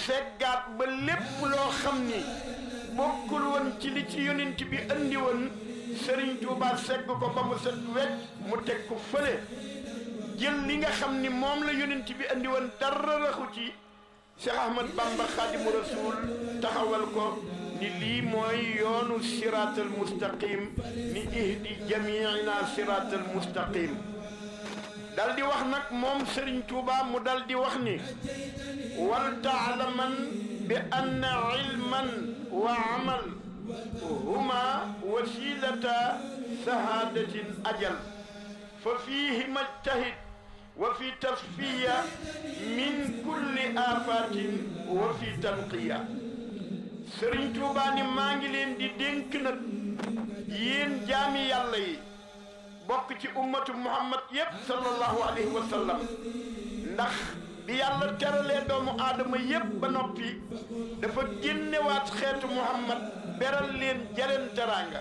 seggaat ba lépp loo xam ni bokkul woon ci li ci yonent bi andi woon Serigne Touba segg ko ba mu set wecc mu teg ko fële jël li nga xam ni moom la yonent bi andi woon dara raxu ci Cheikh Ahmad Bamba Khadimu Rasul taxawal ko ni lii mooy yoonu siraatal mustaqim ni ihdi jamiina siraatal mustaqim dal di wax nag moom Serigne Touba mu dal di wax ni wal taalaman bi anna ilman wa amal huma wasilata sahadatin ajal fa fiihi majtahid wa fi tasfiya min kulli afatin wa fi tanqiya Serigne Touba ni maa ngi leen di dénk nag yéen jaami yàlla yi bokk ci ummatu Muhammad yépp sallallahu alayhi wa sallam ndax bi yàlla teralee doomu aadama yépp ba noppi dafa génnewaat xeetu Muhammad beral leen jareen teraanga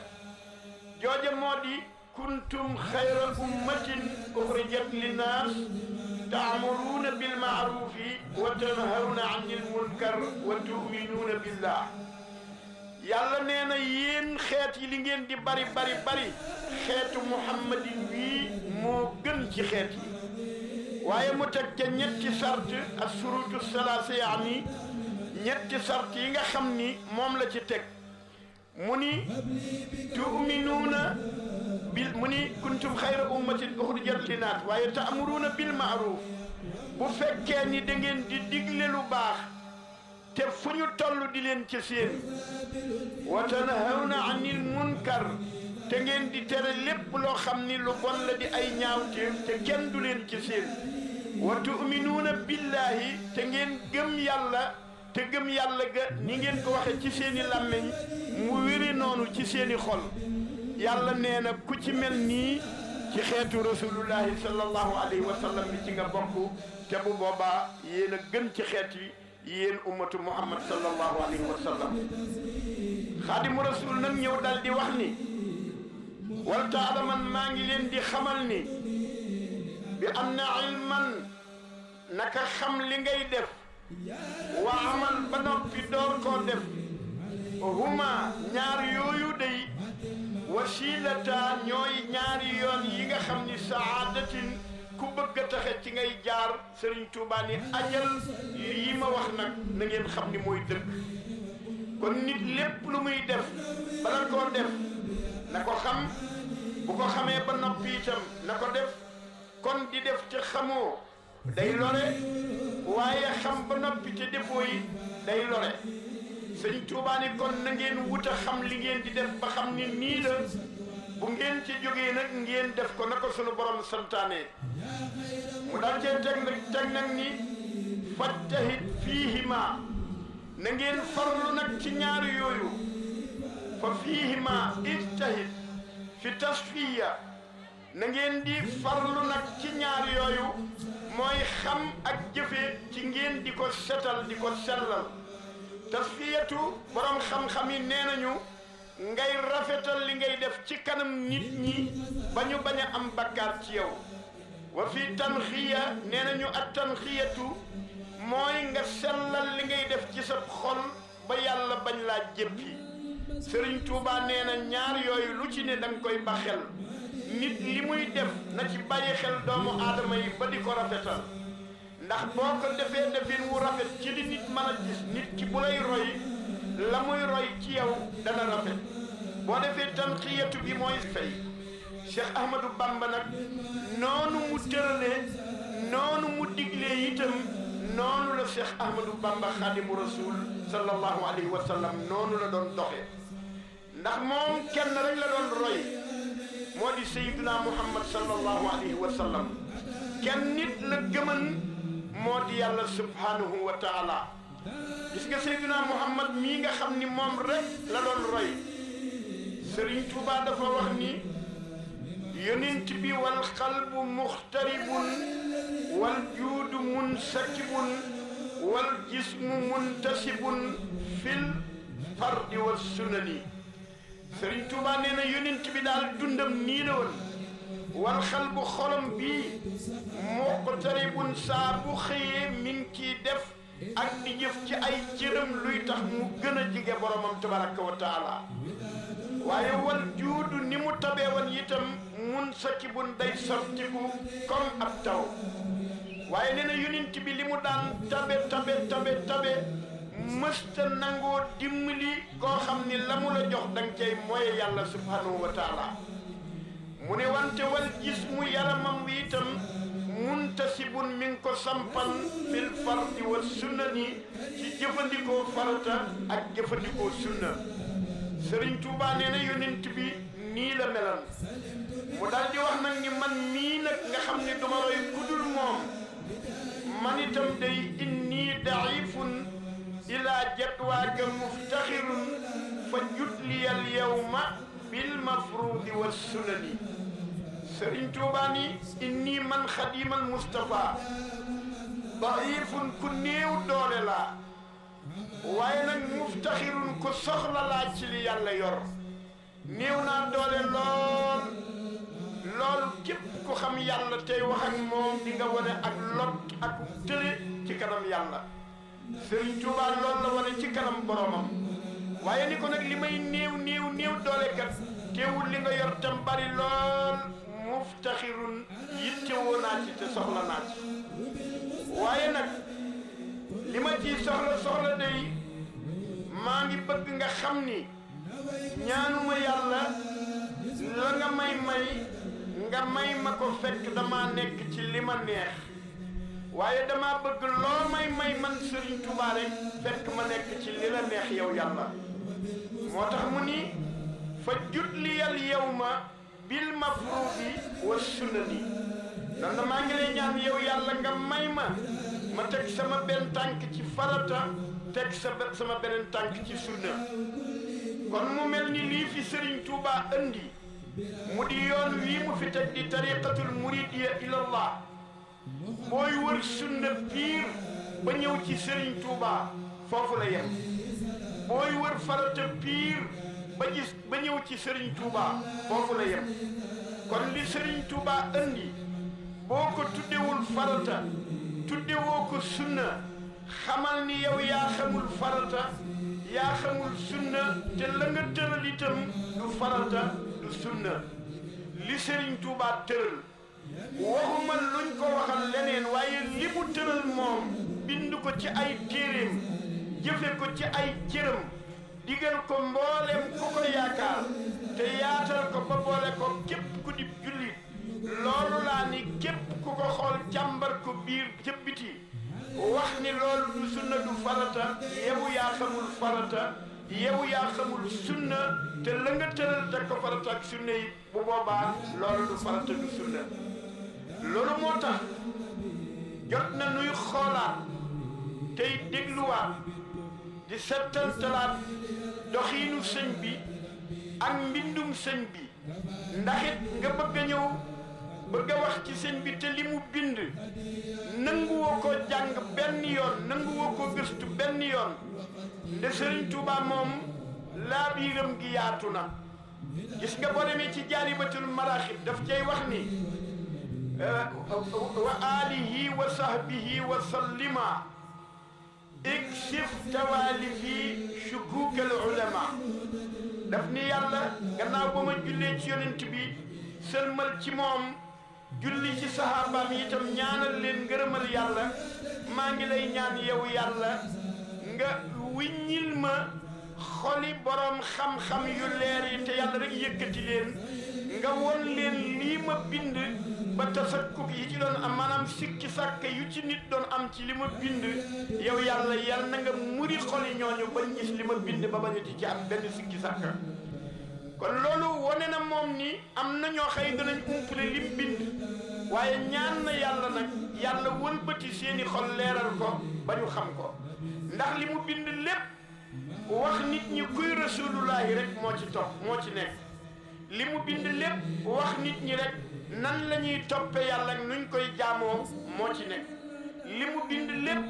jooja moo di kuntum xayra ummatin uxrijat linnaas ta'muruuna bil ma'ruufi wa tanhawna anil munkar wa tu'minuuna billah yàlla nee na yéen xeet yi li ngeen di bari bari bari xeetu muhammadin wii moo gën ci xeet yi waaye mu teg ca ñetti sart ak surutu salaasa yaani ñetti sart yi nga xam ni moom la ci teg mu ni tu'minuuna bil mu ni kuntum xayra ummatin uxrijat linnaas waaye ta'muruuna bil ma'ruuf bu fekkee ni da ngeen di digle lu baax te fu ñu toll di leen ci seen wa tanhawna anil munkar te ngeen di tere lépp loo xam ni lu bon la di ay ñaawteef te kenn du leen ci seen wa tu'minuuna billahi te ngeen gëm yàlla te gëm yàlla ga ni ngeen ko waxe ci seeni làmmiñ mu wéri noonu ci seeni xol yàlla nee na ku ci mel nii ci xeetu rasulullahi sallallahu alayhi wa sallam bi ci nga bokk te bu boobaa yéen a gën ci xeet yi yéen ummatu muhammad sallallahu alayhi wa sallam xaadimu rasul nag ñëw dal di wax ni wal taalaman maa ngi leen di xamal ni bi am na ilman naka xam li ngay def wa amal ba noppi door koo def huma ñaar yooyu day wasilata ñooy ñaari yoon yi nga xam ni saadatin ku bëgg a taxe ci ngay jaar Serigne Touba ni ajal yi ma wax nag na ngeen xam ni mooy dëgg kon nit lépp lu muy def bala koo def na ko xam bu ko xamee ba noppi itam na ko def kon di def te xamoo day lore waaye xam ba noppi te defoo yi day lore Serigne Touba ni kon na ngeen wut a xam li ngeen di def ba xam ni nii la bu ngeen ci jógee nag ngeen def ko na ko sunu borom santaane mu daal cee teg nag ni fajtahid fiihima na ngeen farlu nag ci ñaar yooyu fa fiihima ijtahid fi tasfiya na ngeen di farlu nag ci ñaar yooyu mooy xam ak jëfe ci ngeen di ko setal di ko sellal tasfiyatu borom xam-xam yi nee nañu ngay rafetal li ngay def ci kanam nit ñi ba ñu bañ a am bakkaar ci yow wa fi tanxiya nee nañu at tanxiyatu mooy nga sellal li ngay def ci sa xol ba yàlla bañ laa jéppi Serigne Touba nee na ñaar yooyu lu ci ne danga koy ba xel nit li muy def na ci bàyyi xel doomu aadama yi ba di ko rafetal ndax boo ko defee defin wu rafet ci li nit mën a gis nit ki bu lay roy la muy roy ci yow dana rafet boo defee tanxiyatu bi mooy fay Cheikh Ahmadou Bamba nag noonu mu tëralee noonu mu diglee itam noonu la Cheikh Ahmadou Bamba Khadimu Rasul sallallahu alayhi wa sallam noonu la doon doxe ndax moom kenn rek la doon roy moo di Sayyidina Muhammad sallallahu alayhi wa sallam kenn nit la gëman moo di yàlla subhanahu wa taala gis nga Seydina Muhammad mii nga xam ni moom rek la doon roy Serigne Touba dafa wax ni yonent bi wal qalbu muxtaribun wal juudu munsakibun wal jismu muntasibun fil fardi wa sunani Serigne Touba nee na yonent bi daal dundam nii la woon wal xal bu xolam bii muqtaribun saa bu xëyee mi ngi ciy def ak di jëf ci ay cëram luy tax mu gën a jige boromam tabaraka wa taala waaye wal juudu ni mu tabee woon itam mun sakibun day sottiku comme ab taw waaye nee na yonent bi li mu daan tabe mësta nangoo dimbali koo xam ni la mu la jox danga cay mooy yàlla subhanahu wa taala mu ne wante wal gis mu yaramam wi itam muntasibun mi ngi ko sampan fil fardi wa sunna ni ci jëfandikoo farata ak jëfandikoo sunna Sëriñ Tuubaa nee na yonent bi nii la melan mu daal di wax nag ni man mii nag nga xam ne duma roy kudul moom man itam day inni daifun ila jadwaaka muftaxirun fa jutliyal yawma bil mafruudi wa sunani Sëriñ Tuubaa ni inni man xadimal Mustafa daifun ku néew doole laa waaye nag muftaxirun ko soxla laa ci li yàlla yor néew naa doole lool képp ku xam yàlla tey wax ak moom di nga wane ak lot ak tële ci kanam yàlla Sëriñ Tuubaa loolu la wane ci kanam boromam waaye ni ko nag li may néew doole kat teewul li nga yor tam bari lool muftaxirun yittewoo naa ci te soxla naa ci waaye nag li ma ciy soxla day maa ngi bëgg nga xam ni ñaanuma yàlla la nga may ma ko fekk dama nekk ci li ma neex waaye dama bëgg loo may man Sëriñ Tuubaa rek fekk ma nekk ci li la neex yow yàlla moo tax mu ni fa jutliyal yawma bil mafruudi wa sunnani dan na maa ngi lay ñaan yow yàlla nga may ma teg sama benn tànk ci farata teg sama beneen tànk ci sunna kon mu mel ni lii fi Sëriñ Tuubaa andi mu di yoon wii mu fi teg di tariqatul muridiyya ilallah booy wër sunna piir ba ñëw ci Sëriñ Tuubaa foofu la yem booy wër farata piir ba ñëw ci Sëriñ Tuubaa foofu la yem kon li Sëriñ Tuubaa andi boo ko tuddewul farata tuddewoo ko sunna xamal ni yow yaa xamul farata yaa xamul sunna te la nga tëral itam du farata du sunna li Sëriñ Tuubaa tëral waxuma luñ ko waxal leneen waaye li mu tëral moom bind ko ci ay téeréem jëfe ko ci ay cëram digal ko mboolem ku ko yaakaar te yaatal ko ba boole ko képp ku di jullit loolu laa ni képp ku ko xool càmbar ko biir ca biti wax ni loolu du sunna du farata yow yaa xamul farata yow yaa xamul sunna te la nga tëral teg ko farata ak sunna yi bu boobaa loolu du farata du sunna loolu moo tax jot na nuy xoolaat tey dégluwaat di settantalaat doxiinu sëñ bi ak mbindum sëñ bi ndaxit nga bëgg a ñëw bëgg a wax ci sëñ bi te li mu bind nanguwoo ko jàng benn yoon nanguwoo ko gëstu benn yoon nde Sëriñ Tuubaa moom laa biiram gi yaatu na gis nga boo demee ci jaalibatul maraaxib daf cay wax ni wa alihi wa sahbihi wa sallima iksif tawalifi shukukal ulama daf ni yàlla gannaaw ba ma jullee ci yonent bi sëlmal ci moom julli ci sahabaam yi itam ñaanal leen ngërëmal yàlla maa ngi lay ñaan yow yàlla nga wiññil ma xoli borom xam-xam yu leer yi te yàlla rek yëkkati leen nga won leen lii ma bind ba tasakkuk yi ci doon am maanaam sikki sàkk yu ci nit doon am ci li ma bind yow yàlla yàlla na nga muri xoli ñooñu bañ gis li ma bind ba bañati ci am benn sikki sàkk kon loolu wone na moom ni am na ñoo xëy danañ umpale lim bind waaye ñaan na yàlla nag yàlla wëlbati seeni xol leeral ko ba ñu xam ko ndax li mu bind lépp wax nit ñi kuy rasulullahi rek moo ci topp moo ci nekk li mu bind lépp wax nit ñi rek nan la ñuy toppe yàlla nuñ koy jaamoo moo ci nekk li mu bind lépp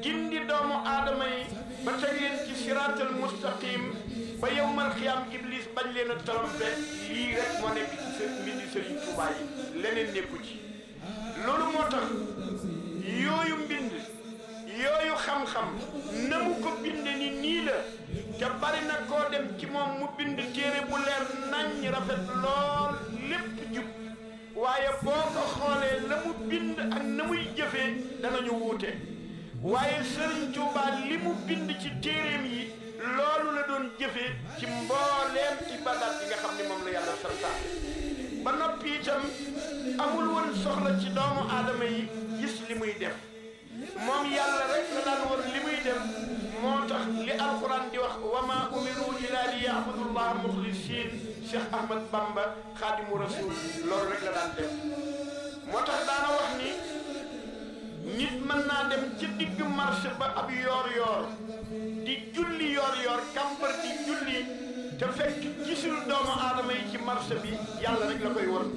gindi doomu aadama yi ba teg leen ci siraatal mustaqim ba yawmal xiyaam iblis bañ leen a trompe lii rek moo nekk ci seen mbindi Sëriñ Tuubaa yi leneen nekku ci loolu moo tax yooyu mbind yooyu xam-xam xam-xam na mu ko binde ni nii la te bari na koo dem ci moom mu bind téere bu leer nañ rafet lool lépp jub waaye boo ko xoolee la mu bind ak na muy jëfee danañu wuute waaye Serigne Touba li mu bind ci téereem yi loolu la doon jëfee ci mbooleem ibadaat yi nga xam ne moom la yàlla santaane ba noppi itam amul woon soxla ci doomu aadama yi gis li muy def moom yàlla rek la daan war li muy def moo tax li alquran di wax wa ma umiru ila li ya'budullaha muxlisin Cheikh Ahmad Bamba xaadimu rasul loolu rek la daan def moo tax daana wax ni nit mën naa dem ci digg marché ba ab yoor di julli yoor kàmbar di julli te fekk gisul doomu aadama yi ci marché bi yàlla rek la koy won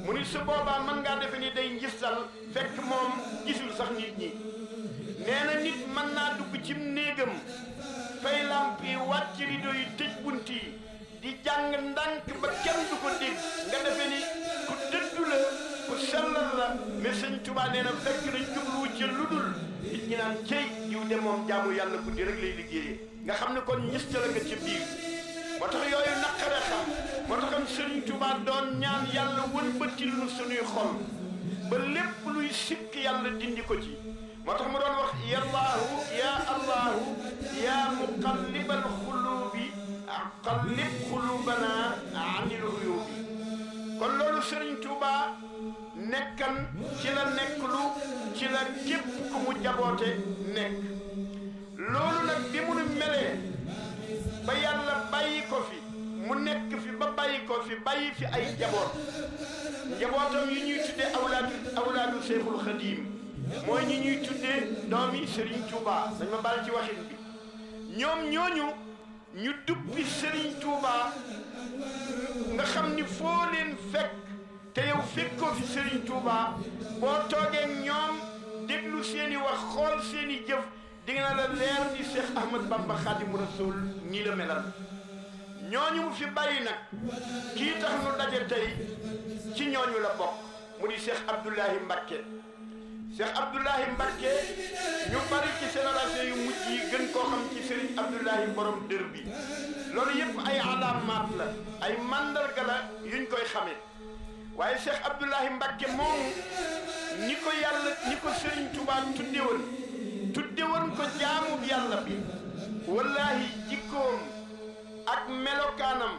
mu ni su boobaa mën ngaa defe ni day ngistal fekk moom gisul sax nit ñi nee na nit mën naa dugg ci néegam fay lamp yi wàcc rido yi tëj bunt yi di jàng ndànk ba kenn du ko dégg nga defe ni ku dëddu la ku sellal la mais Sëñ Tuubaa nee na fekk na jubluwu ci lu dul nit ñi naan cey diw de moom jaamu yàlla guddi rek lay liggéeyee nga xam ne kon ngistal nga ci biir moo tax yooyu naqare xam moo taxam Sëriñ Tuubaa doon ñaan yàlla wëlbatil nu suñuy xol ba lépp luy sikk yàlla dindi ko ci moo tax mu doon wax yallaahu ya allahu ya muqallibal xuluubi qallib xuluubana anil uyubi kon loolu Sëriñ Tuubaa nekkan ci la nekklu ci la képp ku mu jaboote nekk loolu nag bi mu nu melee ba yàlla bàyyi ko fi mu nekk fi ba bàyyi ko fi bàyyi fi ay njabootam yi ñuy tuddee awlaadu Seexul Xadiim mooy ñi ñuy tuddee doomi Serigne Touba dañ ma baal ci waxin bi ñoom ñooñu ñu duppi Serigne Touba nga xam ni foo leen fekk te yow fekkoo fi Serigne Touba boo toogee ñoom déglu seeni wax xool seeni jëf di nga la leer ni Cheikh Ahmad Bamba Xaadimu Rasuul nii la melal ñooñu mu fi bàyyi nag kii tax nu daje tey ci ñooñu la bokk mu di Cheikh Abdoulahi Mbacké Cheikh Abdoulahi Mbacké ñu bari ci génération yu mujj yi gën koo xam ci Serigne Abdoulahi borom dër bi loolu yëpp ay alaamaat la ay mandarga la yuñ koy xamee waaye Cheikh Abdoulahi Mbacké moomu ni ko yàlla ni ko Serigne Touba tuddewoon ko jaamu yàlla bi wallahi jikkoom ak melokaanam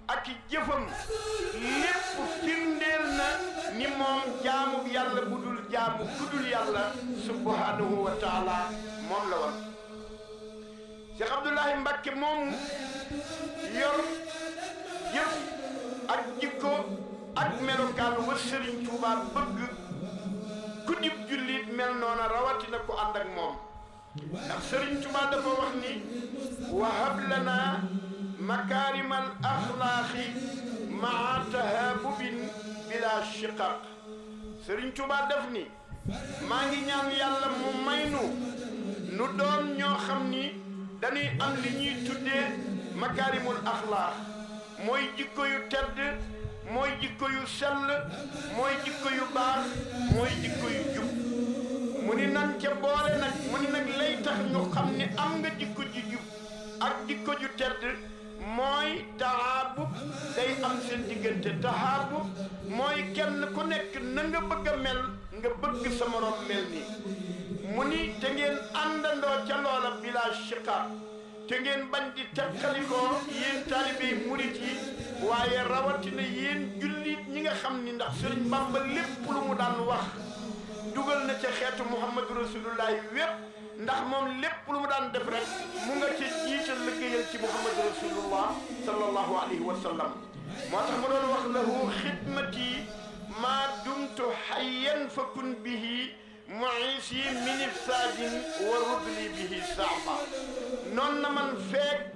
ak jëfam lépp firndeel na ni moom jaamu yàlla bu dul jaamu ku dul yàlla subhanahu wa taala moom la woon Cheikh Abdoulahi Mbacké moomu yor jëf ak jikko ak melokaan wa Serigne Touba bëgg ku dib jullit mel noona rawatina ko ànd ak moom ndax Serigne Touba dafa wax ni wahab lana makaarimal axlaaqi maa tahaabubin bila shiqaq Serigne Touba def ni maa ngi ñaan yàlla mu may nu doon ñoo xam ni dañuy am li ñuy tuddee makaarimul axlaaq mooy jikko yu tedd mooy jikko yu sell mooy jikko yu baax mooy jikko yu jub mu ni nan ca boole nag mu ni nag lay tax ñu xam ni am nga jikko ju jub ak jikko ju tedd mooy tahaabub day am seen diggante tahaabub mooy kenn ku nekk na nga bëgg a mel nga bëgg sa morom mel ni mu ni te ngeen àndandoo ca loola bila shiqaaq te ngeen bañ di teqalikoo yéen taalibe murit yi waaye rawatina yéen jullit ñi nga xam ni ndax Sëriñ Bamba lépp lu mu daan wax dugal na ca xeetu Muhammadu Rasulullahi wépp ndax moom lépp lu mu daan def rek mu nga ca jiital liggéeyal ci Muhammadu Rasulullah sallallahu alayhi wa sallam moo tax mu doon wax lahu xidmati maa dumtu hayyan fakun bihi muisi min ifsaadin wa rudli bihi saaba noon na man feek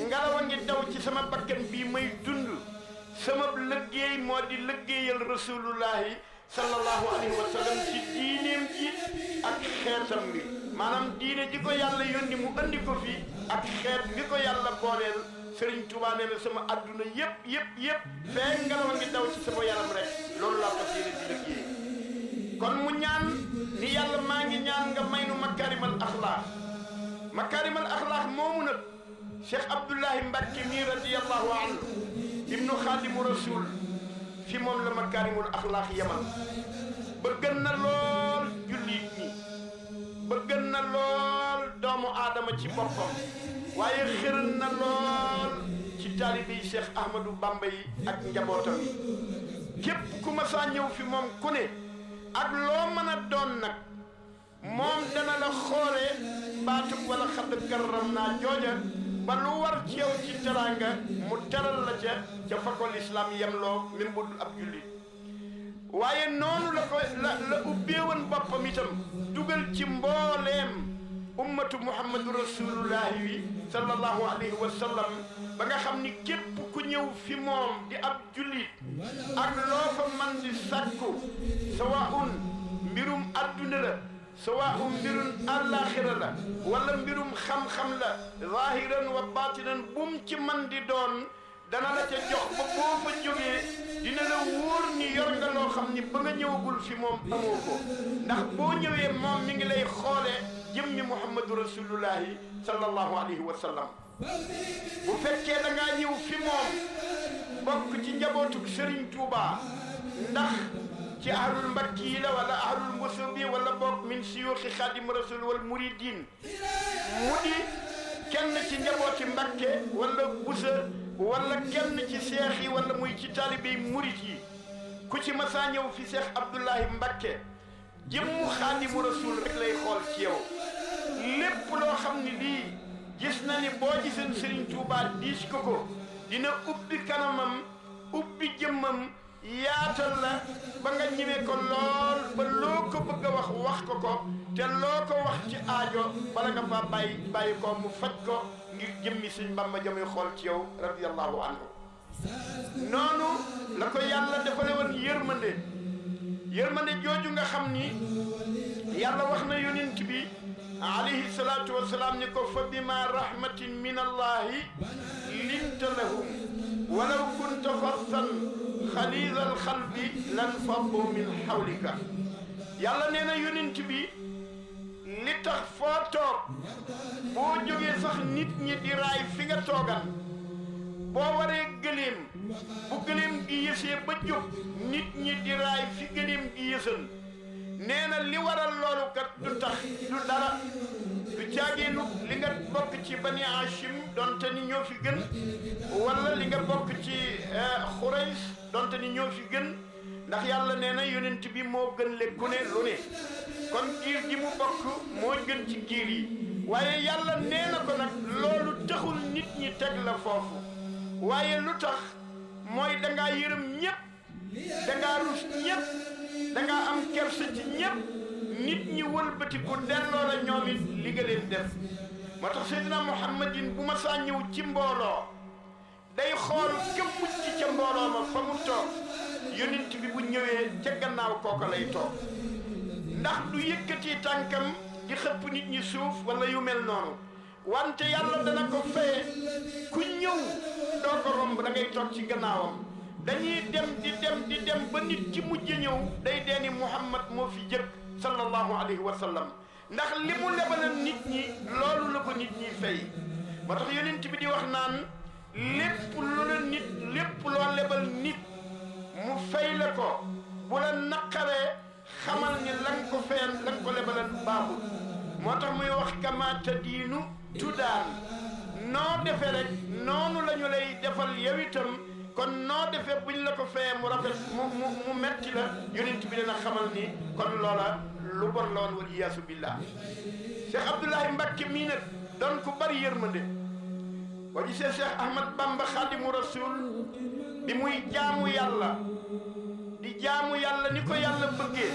ngelaw a ngi daw ci sama bakkan bii may dund sama liggéey moo di liggéeyal rasulullahi sallallahu alayhi wa sallam ci diineem ji ak xeetam bi maanaam diine ji ko yàlla yónni mu andi ko fi ak xeet bi ko yàlla booleel Serigne Touba nee na sama adduna yëpp feek ngelaw a ngi daw ci sama yaram rek loolu laa ko diine di liggéey kon mu ñaan ni yàlla maa ngi ñaan nga may nu makaarimal axlaax moomu nag Cheikh Abdoulahi Mbacke mi radiyallahu anhu ibnu xaadimu rasul fi moom la makaarimul axlaax yemal bëgg na lool jullit ñi bëgg na lool doomu aadama ci boppam waaye xëran na lool ci taalibe yi Cheikh Ahmadou Bamba yi ak njabootam yi képp ku ma saa ñëw fi moom ku ne ak loo mën a doon nag moom dana la xoole baatub wala xadd karram naa jooja ba lu war ci yow ci teraanga mu teral la ca fa ko lislaam yemloo min bu ab jullit waaye noonu la ubbeewoon boppam itam dugal ci mbooleem ummatu muhammadu rasulullahi wi sallallahu alayhi wa sallam ba nga xam ni képp ku ñëw fi moom di ab jullit ak loo fa man di sàkku sawaun mbirum adduna la sawaun mbirum àllaaxira la wala mbirum xam-xam la zahiran wa batinan bum ci man di doon dana la ca jox ba boo fa jógee dina la wóor ni yor nga loo xam ni ba nga ñëwagul fi moom amoo ko ndax boo ñëwee moom mi ngi lay xoole jëmmi muhammadu rasulullahi sallallahu alayhi wa sallam bu fekkee da ngaa ñëw fi moom bokk ci njabootug Serigne Touba ndax ci ahlul mbakki yi la wala ahlul musubi wala bokk min siyuuxi xaadim rasul wal muridin mu di kenn ci njabooti Mbakke wala busa wala kenn ci seex yi wala muy ci taalibe murid yi ku ci masaa ñëw fi Cheikh Abdoulahi Mbakke jëmmu xaadimu rasul rek lay xool ci yow lépp loo xam ni lii gis na ni boo giseen Serigne Touba diis ko dina ubbi kanamam ubbi jëmmam yaatal la ba nga ñëwee ko lool ba loo ko bëgg a wax ko te loo ko wax ci aajo bala nga fa bàyyi ko mu faj ko ngir jëmmi Sëñ Bamba jamuy xool ci yow radiyallahu anhu noonu la ko yàlla defale woon yërmande jooju nga xam ni yàlla wax na yonent bi alayhi salaatu wasalaam ni ko fa bima rahmatin min allahi linta lahum walaw kunta fassan xaliizal xalbi lan faddu min xawlika yàlla nee na yonent bi li tax foo toog boo jógee sax nit ñi di raay fi nga toogal boo waree gëléem bu gëléem gi yësee ba jóg nit ñi di raay fi gëléem gi yësan nee na li waral loolu kat du tax du dara du caageenu li nga bokk ci bani Hachim donte ni ñoo fi gën wala li nga bokk ci Xurays donte ni ñoo fi gën ndax yàlla nee na yonent bi moo gën le ku ne lu ne kon giir gi mu bokk moo gën ci giir yi waaye yàlla nee na ko nag loolu taxul nit ñi teg la foofu waaye lu tax mooy dangaa yërëm ñépp dangaa rus ñépp dangaa am kersa ci ñépp nit ñi wëlbatiku delloo la ñoom it li nga leen def moo tax Seydina Muhammadin bu ma saa ñëw ci mbooloo day xool ka mucc ca mbooloo ma fa mu toog yonent bi bu ñëwee ca gannaaw kooka lay toog ndax du yëkkati tànkam di xëpp nit ñi suuf wala yu mel noonu wante yàlla dana ko feye ku ñëw doo ko romb da ngay toog ci gannaawam dañuy di dem ba nit ci mujj ñëw day deeni Muhammad moo fi jëkk sallallahu alayhi wa sallam ndax li mu lebalal nit ñi loolu la ko nit ñi fay moo tax yonent bi di wax naan lépp loo lebal nit mu fay la ko bu la naqaree xamal ni la nga ko fayal la nga ko lebalal baaxul moo tax muy wax kama tadiinu tudaan noo defee rek noonu la ñu lay defal yow itam kon noo defee buñ la ko fayee mu rafet mu metti la yonent bi dana xamal ni kon loola lu bon la woon wal iyaasu billah Cheikh Abdoulahi Mbacke mii nag doon ku bari yërmande boo gisee Cheikh Ahmad Bamba Xaadimu Rasul bi muy jaamu yàlla di jaamu yàlla ni ko yàlla bëggee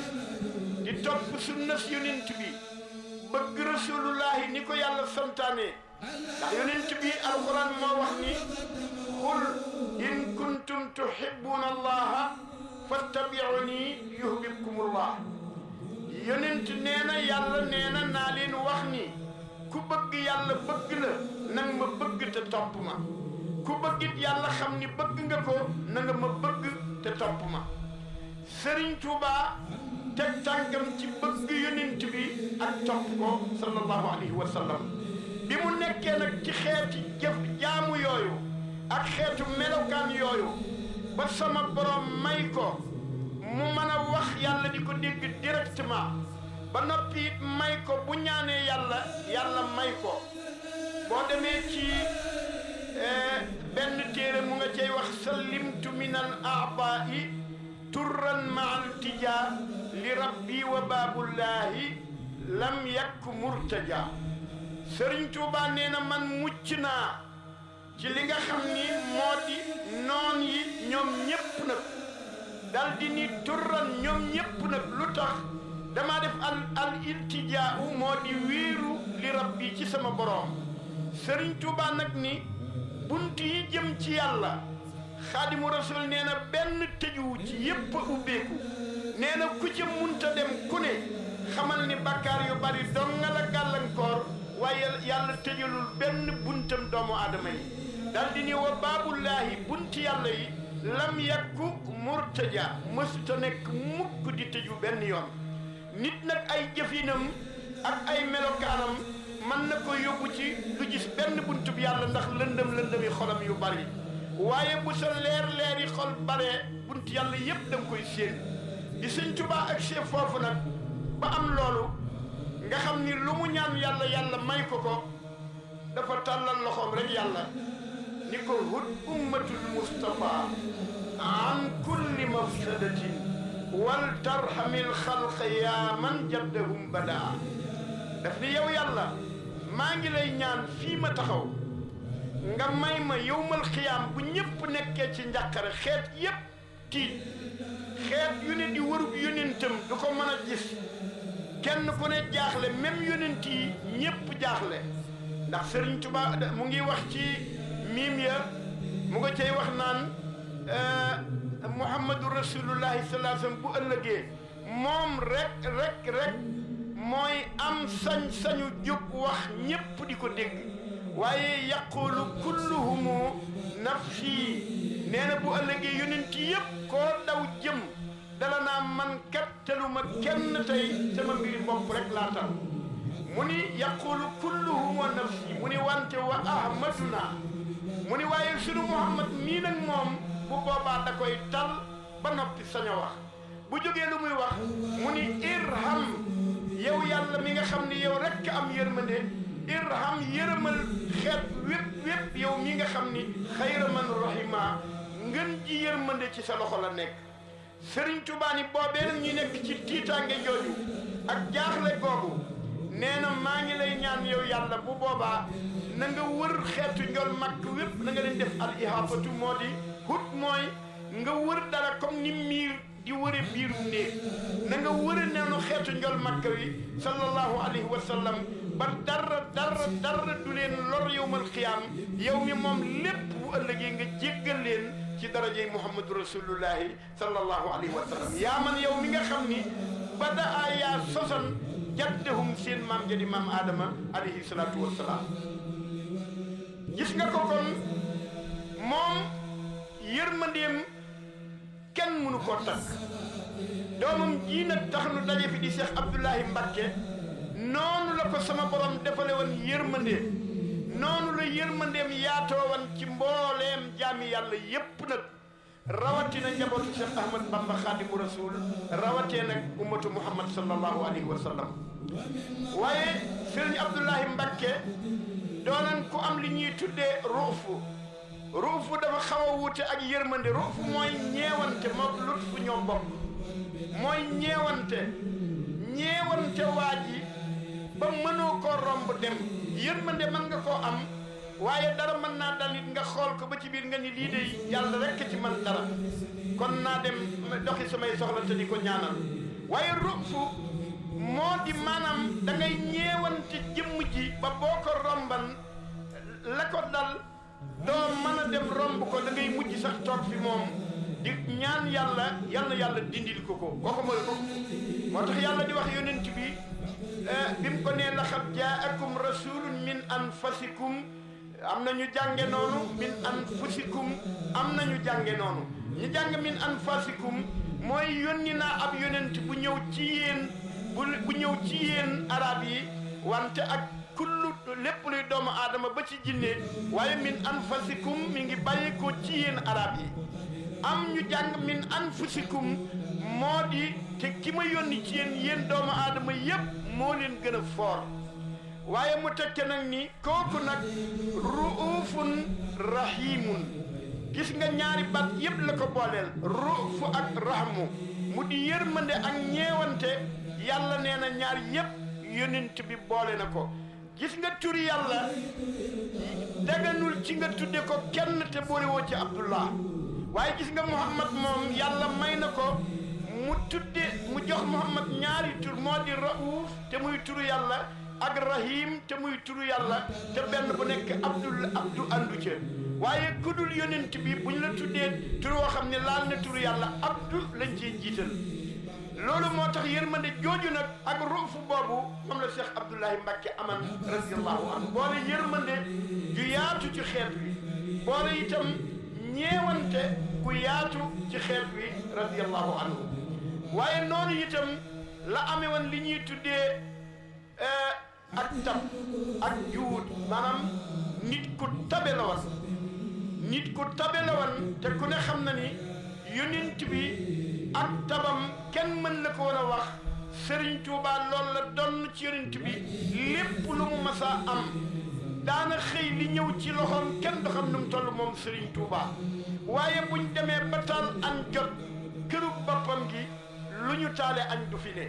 di topp sunnas yonent bi bëgg rasulullahi ni ko yàlla santaane ndax yonent bi alquran moo wax ni qul in kuntum tuhibbuna allaha fattabi'uni yuhbibkumullah yonent nee na yàlla nee na naa leen wax ni ku bëgg yàlla bëgg la nang ma bëgg te topp ma ku bëggit yàlla xam ni bëgg nga ko na nga ma bëgg te topp ma Serigne Touba teg tànkam ci bëgg ak topp ko sallallahu alayhi wa sallam bi mu nekkee nag ci xeeti jëf jaamu yooyu ak xeetu melokaan yooyu ba sama borom may ko mu mën a wax yàlla di ko dégg directement ba noppi it may ko bu ñaanee yàlla may ko boo demee ci benn téere mu nga cay wax sallimtu min al a'ba'i turran ma'al tija li rabbi wa baabullahi lam yakku murtaja Sëriñ Tuubaa nee na man mucc naa ci li nga xam ni moo di noon yi ñoom ñépp nag dal di ni turran ñoom ñépp nag lu tax dama def al iltijaa moo di wéeru li rabbi ci sama boroom Sëriñ Tuubaa nag ni bunt yi jëm ci yàlla Xaadimu Rasuul nee na benn tëjuwu ci yépp a ubbeeku nee na ku ca munta dem ku ne xamal ni bakkaar yu bari dong nga la gàllankoor waaye yàlla tëjalul benn buntam doomu aadama yi dal di ni wa baabullaahi bunti yàlla yi lam yakku murtaja mësuta nekk mukk di tëju benn yoon nit nag ay jëfinam ak ay melokaanam mën na ko yóbbu ci lu gis benn buntub yàlla ndax lëndëm-lëndëmi xolam yu bari waaye bu sa leer-leeri xol baree bunt yàlla yépp da nga koy séen di Sëñ Tuubaa ak chef foofu nag ba am loolu nga xam ni lu mu ñaan yàlla may ko ko dafa tàllal loxoom rek yàlla ni ko hut ummatul mustafa an kulli mafsadatin wal tarhamil xalqa yaa man jaddahum badaa daf ni yow yàlla maa ngi lay ñaan fii ma taxaw nga may ma yowmal xiyaam bu ñépp nekkee ci njàqare xeet yépp tiit xeet yu ne di warub yonentam du ko mën a gis kenn ku ne jaaxle même yonent yi ñépp jaaxle ndax Sëriñ Tuubaa mu ngi wax ci miim ya mu nga cay wax naan muhammadu rasulullahi sallallahu alayhi wasallam bu ëllëgee moom rek mooy am sañ-sañu jóg wax ñépp di ko dégg waaye yaqulu kulluhumu nafsi nee na bu ëllëgee yonent yépp koo daw jëm dala naa man kat teluma kenn tey sama mbiri bopp rek laa tal mu ni yaqulu kulluhum wa nafsi mu ni wante wa ahmaduna mu ni waaye sunu muhammad mii nag moom bu boobaa da koy tal ba noppi sañ a wax bu jógee lu muy wax mu ni irham yow yàlla mi nga xam ni yow rekk am yërmande irham yërëmal xeet wépp yow mi nga xam ni xayra man rahima ngën ji yërmande ci sa loxo la nekk Sëriñ Tuubaa ni boobee nag ñu nekk ci tiitaange jooju ak jaaxle googu nee na maa ngi lay ñaan yow yàlla bu boobaa na nga wër xeetu njol makk wépp na nga leen def al ihaafatu moo di hut mooy nga wër dara comme ni miir di wëre biirum néeg na nga wëre neenu xeetu njol makk wi sallallahu alayhi wa sallam ba dara du leen lor yowmal xiyaam yow mi moom lépp bu ëllëgee nga jéggal leen ci darajey muhammadu rasulullahi sallallahu alayhi wa sallam yaa man yow mi nga xam ni bada a yaa sosan jaddahum seen maam jadi maam Adama alayhi salaatu wassalaam gis nga ko kon moom yërmandeem kenn mënu koo takk doomam jii nag tax nu daje fi di Cheikh Abdoulahi Mbacké noonu la ko sama borom defale woon yërmandeem noonu la yërmandeem yaatoo woon ci mbooleem jaami yàlla yépp nag rawatina njabootu Cheikh Ahmad Bamba Khadimu Rasul rawatee nag ummatu Muhammad sallallahu alayhi wa sallam waaye Sëriñ Abdoulahi Mbacké doonan ku am li ñuy tuddee ruufu dafa xaw a wuute ak yërmande ruufu mooy ñeewante moom lutfu ñoo bokk mooy ñeewante waa ji ba mënoo koo romb dem yërmande mën nga koo am waaye dara mën naa dal nit nga xool ko ba ci biir nga ni lii de yàlla rekk ci man dara kon naa dem doxi samay soxla te di ko ñaanal waaye ruufu moo di maanaam da ngay ñeewante jëmm ji ba boo ko romban la ko dal doo mën a dem romb ko da ngay mujj sax toog fi moom di ñaan yàlla dindil ko kooku mooy ruuf moo tax yàlla di wax yonent bi mu ko nee laqad jaakum rasulun min anfusikum am na ñu jànge noonu min anfusikum am na ñu jànge noonu ñu jàng min anfusikum mooy yónni naa ab yonent bu ñëw ci yéen bu ñëw ci yéen arab yi wante ak kullu lépp luy doomu aadama ba ci jinne waaye min anfasikum mi ngi bàyyi ko ci yéen arab yi am ñu jàng min anfusikum moo di te ki ma yónni ci yéen doomu aadama yépp moo leen gën a foor waaye mu tekke nag ni kooku nag ruufun rahimun gis nga ñaari baat yépp la ko booleel ruufu ak rahmu mu di yërmande ak ñeewante yàlla nee na ñaar yépp yonent bi boole na ko gis nga turi yàlla daganul ci nga tudde ko kenn te boole woo ci abdullah waaye gis nga muhammad moom yàlla may na ko mu jox muhammad ñaari tur moo di rauf te muy turu yàlla ak rahim te muy turu yàlla te benn bu nekk abdu andu ca waaye kudul yonent bi buñ la tuddee tur woo xam ne laal na turu yàlla abdu lañ ciy jiital loolu moo tax yërmande jooju nag ak ruufu boobu moom la Cheikh Abdoulahi Mbacke aman radiallahu anhu boole yërmande ju yaatu ci xeet wi boole itam ñeewante ku yaatu ci xeet wi radiallahu anhu waaye noonu itam la amee woon li ñuy tuddee ak tab ak juut maanaam nit ku tabe la woon nit ku tabe la woon te ku ne xam na ni yonent bi ak tabam kenn mën na ko woon a wax Serigne Touba loolu la donn ci yonent bi lépp lu mu masa am daana xëy li ñëw ci loxoom kenn du xam nu mu toll moom Serigne Touba waaye buñ demee ba taal añ jot këru boppam gi lu ñu taale añ du fi ne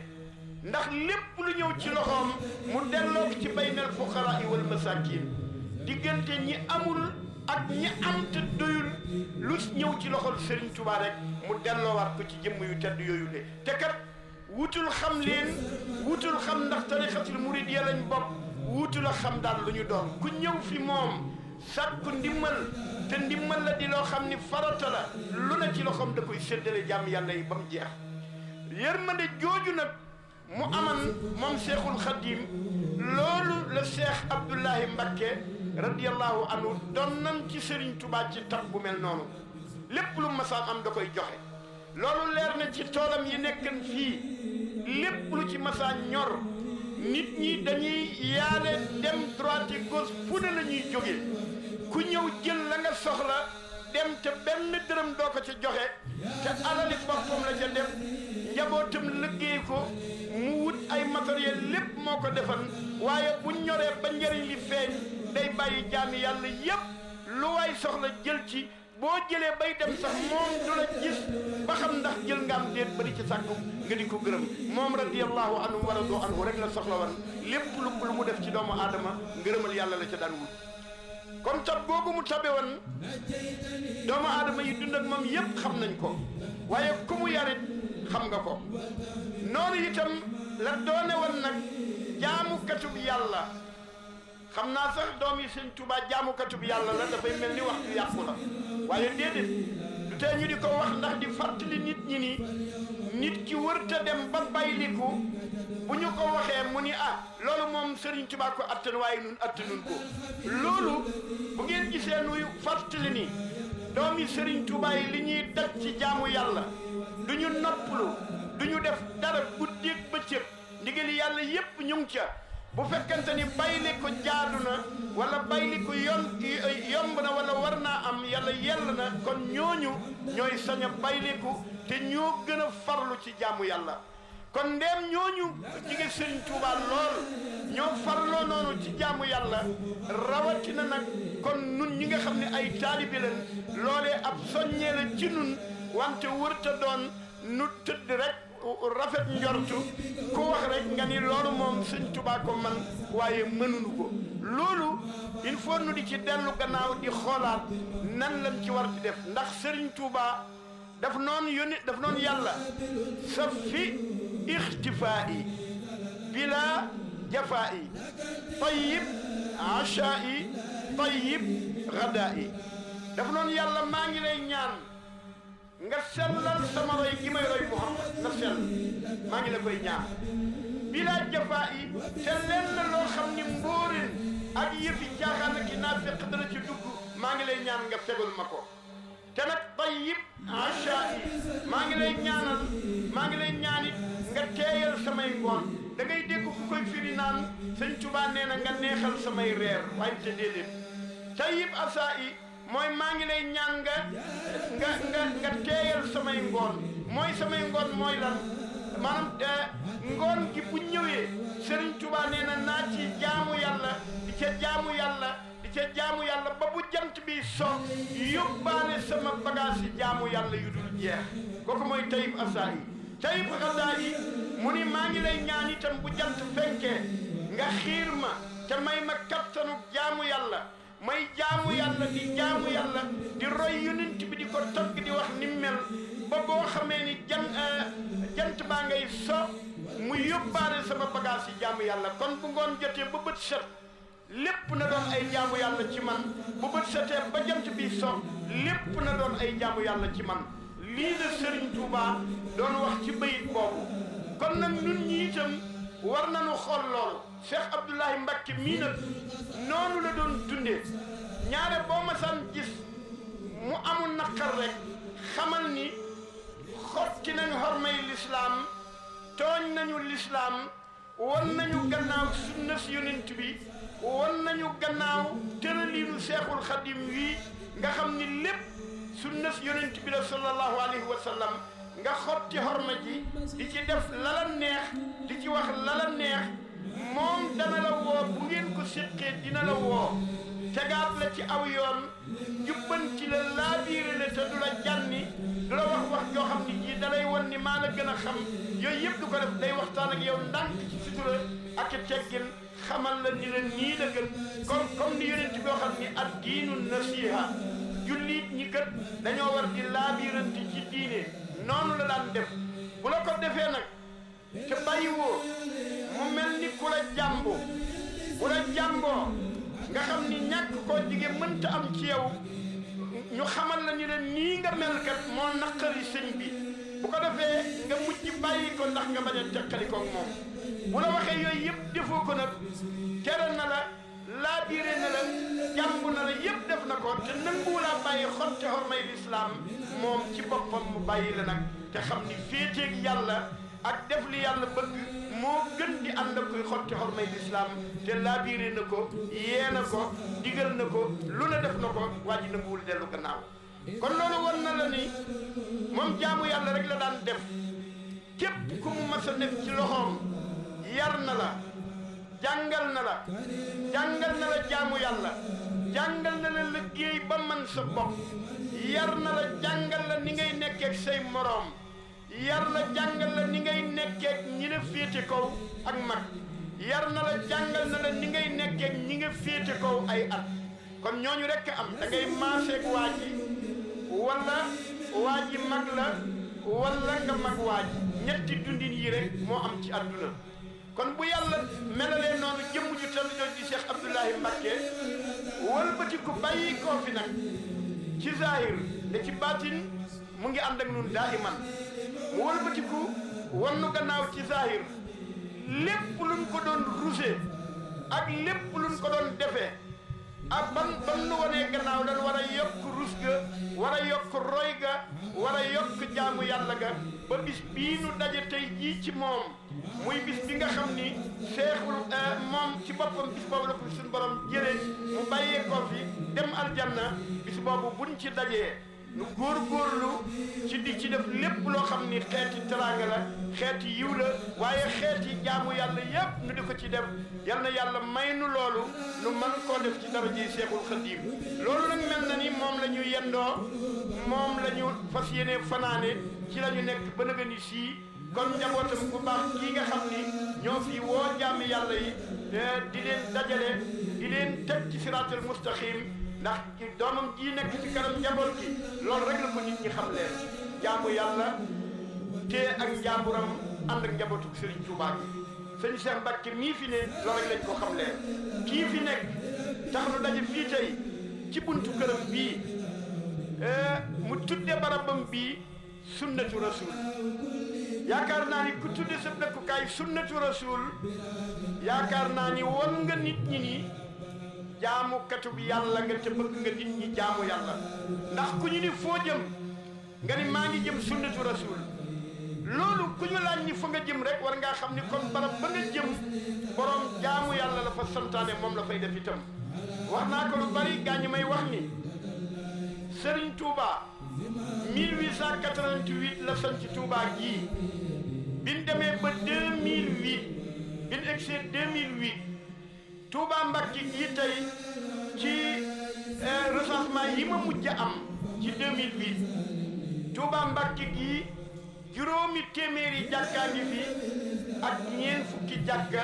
ndax lépp lu ñëw ci loxoom mu delloo ko ci baynal fuqaraa wal masaakin diggante ñi amul ak ñi am te doyul lu ñëw ci loxol Serigne Touba rek mu delloowaat ko ci jëmm yu tedd yooyu le te kat wutul xam leen wutul xam ndax tarixatul muridiyya lañ bokk wutul a xam daal lu ñu doon ku ñëw fi moom sàkku ndimmal te ndimmal la di loo xam ni farata la lu na ci loxoom da koy séddale jàmm yàlla yi ba mu jeex yërmande jooju nag mu aman moom Cheikhul Khadim loolu la Cheikh Abdoulahi Mbacke radiyallahu anhu doon nan ci Serigne Touba ci tab bu mel noonu lépp lu masaan am da koy joxe loolu leer na ci toolam yi nekkan fii lépp lu ci masaan ñor nit ñi dañuy yaale dem droite gauche fu ne la ñuy jógee ku ñëw jël la nga soxla dem te benn dërëm doo ko ca joxe te alali boppam la ca def njabootam liggéey ko mu wut ay matériel lépp moo ko defan waaye bu ñoree ba njëriñ li feeñ day bàyyi jaami yàlla yépp lu waay soxla jël ci boo jëlee bay dem sax moom du la gis ba xam ndax jël nga am déet ba di ci sàkku nga di ko gërëm moom radiyallahu anhu wa radu anhu rek la soxla woon lépp lu mu def ci doomu aadama ngërëmal yàlla la ca daan wut kon tab googu mu tabe woon doomu aadama yi dund ak moom yépp xam nañ ko waaye ku mu yarit xam nga ko noonu itam la doone woon nag jaamukatub yàlla xam naa sax doom yi sëñ Touba jaamukatub yàlla la dafay mel ni waxtu yàqu la waaye déedéet du tee ñu di ko wax ndax di fàttali nit ñi ni nit ki wërta dem ba bayliku bu ñu ko waxee mu ni loolu moom Serigne Touba ko attan waaye nun attanun ko loolu bu ngeen gisee nuy fàttali ni doomi Serigne Touba yi li ñuy daj ci jaamu yàlla du ñu noppalu du ñu def dara guddeeg bëccëg ndigali yàlla yépp ñu ngi ca bu fekkante ni bayli ko jaadu na wala bayli ko yomb na wala war naa am yàlla yell na kon ñooñu ñooy sañ a bayliku te ñoo gën a farlu ci jaamu yàlla kon ndeem ñooñu jige Serigne Touba lool ñoo farloo noonu ci jaamu yàlla rawatina nag kon nun ñi nga xam ne ay taalibi lañ loolee ab soññee la ci nun wante wërta doon nu tëdd rek rafet njortu ku wax rek nga ni loolu moom Sëñ Touba ko man waaye mënuñu ko loolu il faut nu di ci dellu gannaaw di xoolaat nan lañ ci war di def ndax Serigne Touba daf noon yàlla sa fi ixtifaa'i bila jafaa'i tayyib achaa'i tayyib ghadaa'i daf noon yàlla maa ngi lay ñaan nga sellal sama roy gi may roy Muhammad nga sell maa ngi la koy ñaan bila jafaa'i te lenn loo xam ni mbóorin ak yëfi caaxaan ak naafiq dana ci dugg maa ngi lay ñaan nga fegal ma ko te nag tayyib achaa'i maa ngi lay ñaanal maa ngi lay ñaanit nga teeyal samay ngoon da ngay dégg ku koy firi naan sëñ Tuubaa nee na nga neexal samay reer waaye te déedéet tayyib asaa'i mooy maa ngi lay ñaan nga teeyal samay ngoon mooy samay ngoon mooy lan maanaam ngoon gi bu ñëwee sëriñ Tuubaa nee na naa ci jaamu yàlla di ca jaamu yàlla ba bu jant bi so yóbbaale sama bagage yi jaamu yàlla yu dul jeex kooku mooy tayyib asaa'i tayyib asaa'i mu ni maa ngi lay ñaan itam bu jant fenkee nga xiir ma te may ma kattanu jaamu yàlla may jaamu yàlla di roy yonent bi di ko tagg di wax ni mel ba boo xamee ni jant baa ngay so mu yóbbaale sama bagage yi jaamu yàlla kon bu ngoon jotee ba bët set lépp na doon ay jaamu yàlla ci man bu bët setee ba jant bi so lépp na doon ay jaamu yàlla ci man lii la Serigne Touba doon wax ci bayit boobu kon nag ñun ñi itam war nañu xool loolu Cheikh Abdoulahi Mbacké mii nag noonu la doon dundee ñaare boo masaan gis mu amul naqar rek xamal ni xotti nañ xormay lislaam tooñ nañu lislaam won nañu gannaaw sunna si yonent bi won nañu gannaaw tëraliinu Seexul Xadim wii nga xam ni lépp sunna si yonent bi la sallallahu alayhi wa sallam nga xotti xorma ji di ci def lala neex di ci wax lala neex moom dana la woo bu ngeen ko séqee dina la woo tegaat la ci aw yoon jubbanti la laabiire la te du la jànni du la wax joo xam ni jii dalay won ni maa la gën a xam yooyu yëpp du ko def day waxtaan ak yow ndànk ci sutura ak teggin xamal la ni la nii la gën comme ni yonent boo xam ni ad diinu nasiha jullit ñi kat dañoo war di laabiiranti ci diine noonu la daan def bu la ko defee nag te bàyyiwoo mu mel ni ku la jàmboo bu la jàmboo nga xam ni ñàkk koo jige mënta am ci yow ñu xamal la ni la nii nga mel kat moo naqari sëñ bi bu ko defee nga mujj bàyyi ko ndax nga bañ a teqali ko moom bu la waxee yooyu yëpp defoo ko nag tere na la laabiire na la jàmb na la yëpp def na ko te nanguwulaa bàyyi xotte xormay lislaam moom ci boppam mu bàyyi la nag te xam ni féeteeg yàlla ak def li yàlla bëgg moo gën di ànd ak koy xotti xormay lislaam te laabiire na ko yee na ko digal na ko lu ne def na ko waa ji nanguwul dellu gannaaw kon loolu won na la ni moom jaamu yàlla rek la daan def képp ku mu mas a def ci loxoom yar na la jàngal na la jaamu yàlla jàngal na la liggéey ba man sa bopp yar na la jàngal la ni ngay nekkee ak say moroom yar la jàngal la ni ngay nekkee ak ñi la féete kaw ak mag yar na la jàngal na la ni ngay nekkee ak ñi nga féete kaw ay at kon ñooñu rekk am da ngay maaseeg waa ji wala waa ji mag la wala nga mag waa ji ñetti dundin yi rek moo am ci àdduna kon bu yàlla melalee noonu jëmm ju tedd jooju di Cheikh Abdoulahi Mbacké wëlbati ko bàyyi koo fi nag ci zahir ne ci baatin mu ngi ànd ak nun daa'iman mu wëlbatiku wannu gannaaw ci zahir lépp luñ ko doon rusé ak lépp luñ ko doon defee ak ban nu wanee gannaaw dañ war a yokk rus ga war a yokk roy ga war a yokk jaamu yàlla ga ba bis bii nu daje tey jii ci moom muy bis bi nga xam ni seexul moom ci boppam bis boobu la ko suñu borom jëlee mu bàyyee ko fi dem aljanna bis boobu buñ ci dajee nu góorgóorlu ci di ci def lépp loo xam ni xeeti teraanga la xeeti yiw la waaye xeeti jaamu yàlla yépp nu di ko ci def yal na yàlla may nu loolu nu mën koo def ci dara ji Seexul Xadiim loolu nag mel na ni moom la ñu yendoo moom la ñu fas yéene fanaane ci la ñu nekk ba nga ni sii kon njabootam bu baax kii nga xam ni ñoo fi woo jaami yàlla yi di leen dajale di leen teg ci siraatal mustaqim ndax doomam ji nekk ci kanam njaboot gi loolu rek la ko nit ñi xam leen jaamu yàlla te ak njaaburam ànd ak njabootu Serigne Touba gi sëñ Cheikh Mbacké mii fi ne loolu rek lañ ko xam leen kii fi nekk tax nu daje fii tey ci buntu këram bii mu tudde barabam bii sunnatu rasul yaakaar naa ni ku tudde sa dëkkukaay sunnatu rasul yaakaar naa ni won nga nit ñi ni jaamukatu bi yàlla nga te bëgg nga nit ñi jaamu yàlla ndax ku ñu ni foo jëm nga ni maa ngi jëm sunnatu rasul loolu ku ñu laaj ni fa nga jëm rek war ngaa xam ni kon barab ba nga jëm borom jaamu yàlla la fa santaane moom la fay def itam wax naa ko lu bari gaa ñi may wax ni Serigne Touba 1888 la sanc Touba gii biñ demee ba 2008 biñ egsee 2008 Touba Mbacké gii tey ci recensement yi ma mujj am ci 2008 Touba Mbacké gii juróomi téeméeri jàkkaa ngi fi ak ñeent fukki jàkka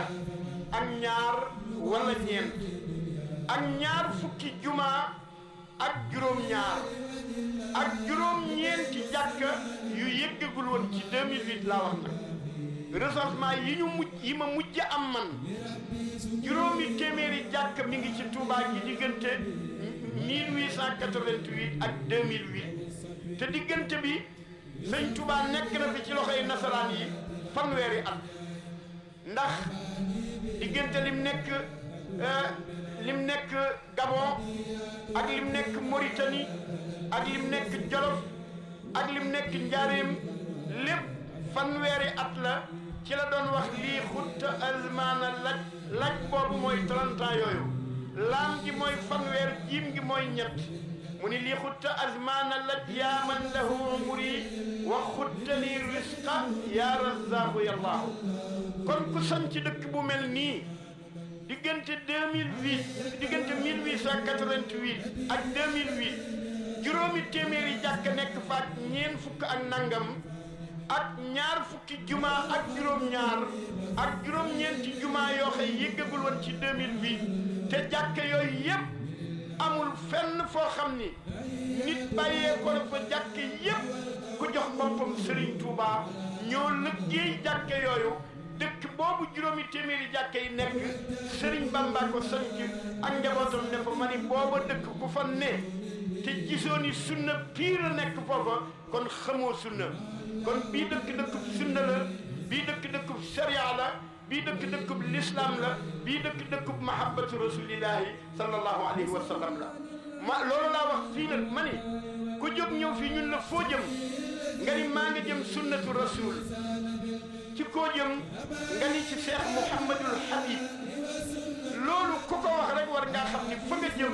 ak ñaar wala ñeent ak ñaar fukki jumaa ak juróom-ñaar ak juróom-ñeenti jàkka yu yëggagul woon ci 2008 laa wax nag recensement yi ma mujj am man juróomi téeméeri jàkka mi ngi ci Touba gi diggante 1888 ak 2008 te diggante bi sëñ Touba nekk na fi ci loxoy nasaraan yi fanweeri at ndax diggante lim nekk Gabon ak lim nekk Mauritanie ak lim nekk Jolof ak lim nekk Njaareem lépp fanweeri at la ci la doon wax lii xutta azmaana laj boobu mooy 30 ans yooyu laam gi mooy fanweer jiim gi mooy ñett mu ni lii xutta azmaana laj yaa man lahu umri wa xutta li risqa yaa razaaku yallaahu kon ku sañ ci dëkk bu mel nii diggante 2008 diggante 1888 ak 2008 juróomi téeméeri jàkk nekk faak ñeent fukk ak nangam ak ñaar fukki juma ak juróom-ñaar ak juróom-ñeenti juma yoo xëy yëggagul woon ci 2008 te jàkk yooyu yépp amul fenn foo xam ni nit bàyyee ko la fa jàkk yépp ku jox boppam Serigne Touba ñoo liggéey jàkk yooyu dëkk boobu juróomi téeméeri jàkk yi nekk Serigne Bamba ko sanc ak njabootam ne fa ma ni booba dëkk ku fa ne te gisoo ni sunna pire nekk foofa kon xamoo sunna kon bii dëkk dëkkub sunna la bii dëkk dëkkub sharia la bii dëkk dëkkub l'islam la bii dëkk dëkkub mahabbatu rasulillahi sallallahu alayhi wa sallam la loolu laa wax fii nag ma ni ku jóg ñëw fii ñun la foo jëm nga ni maa nga jëm sunnatu rasul ci koo jëm nga ni ci Cheikh Mouhamadul Habib loolu ku ko wax rek war ngaa xam ni fa nga jëm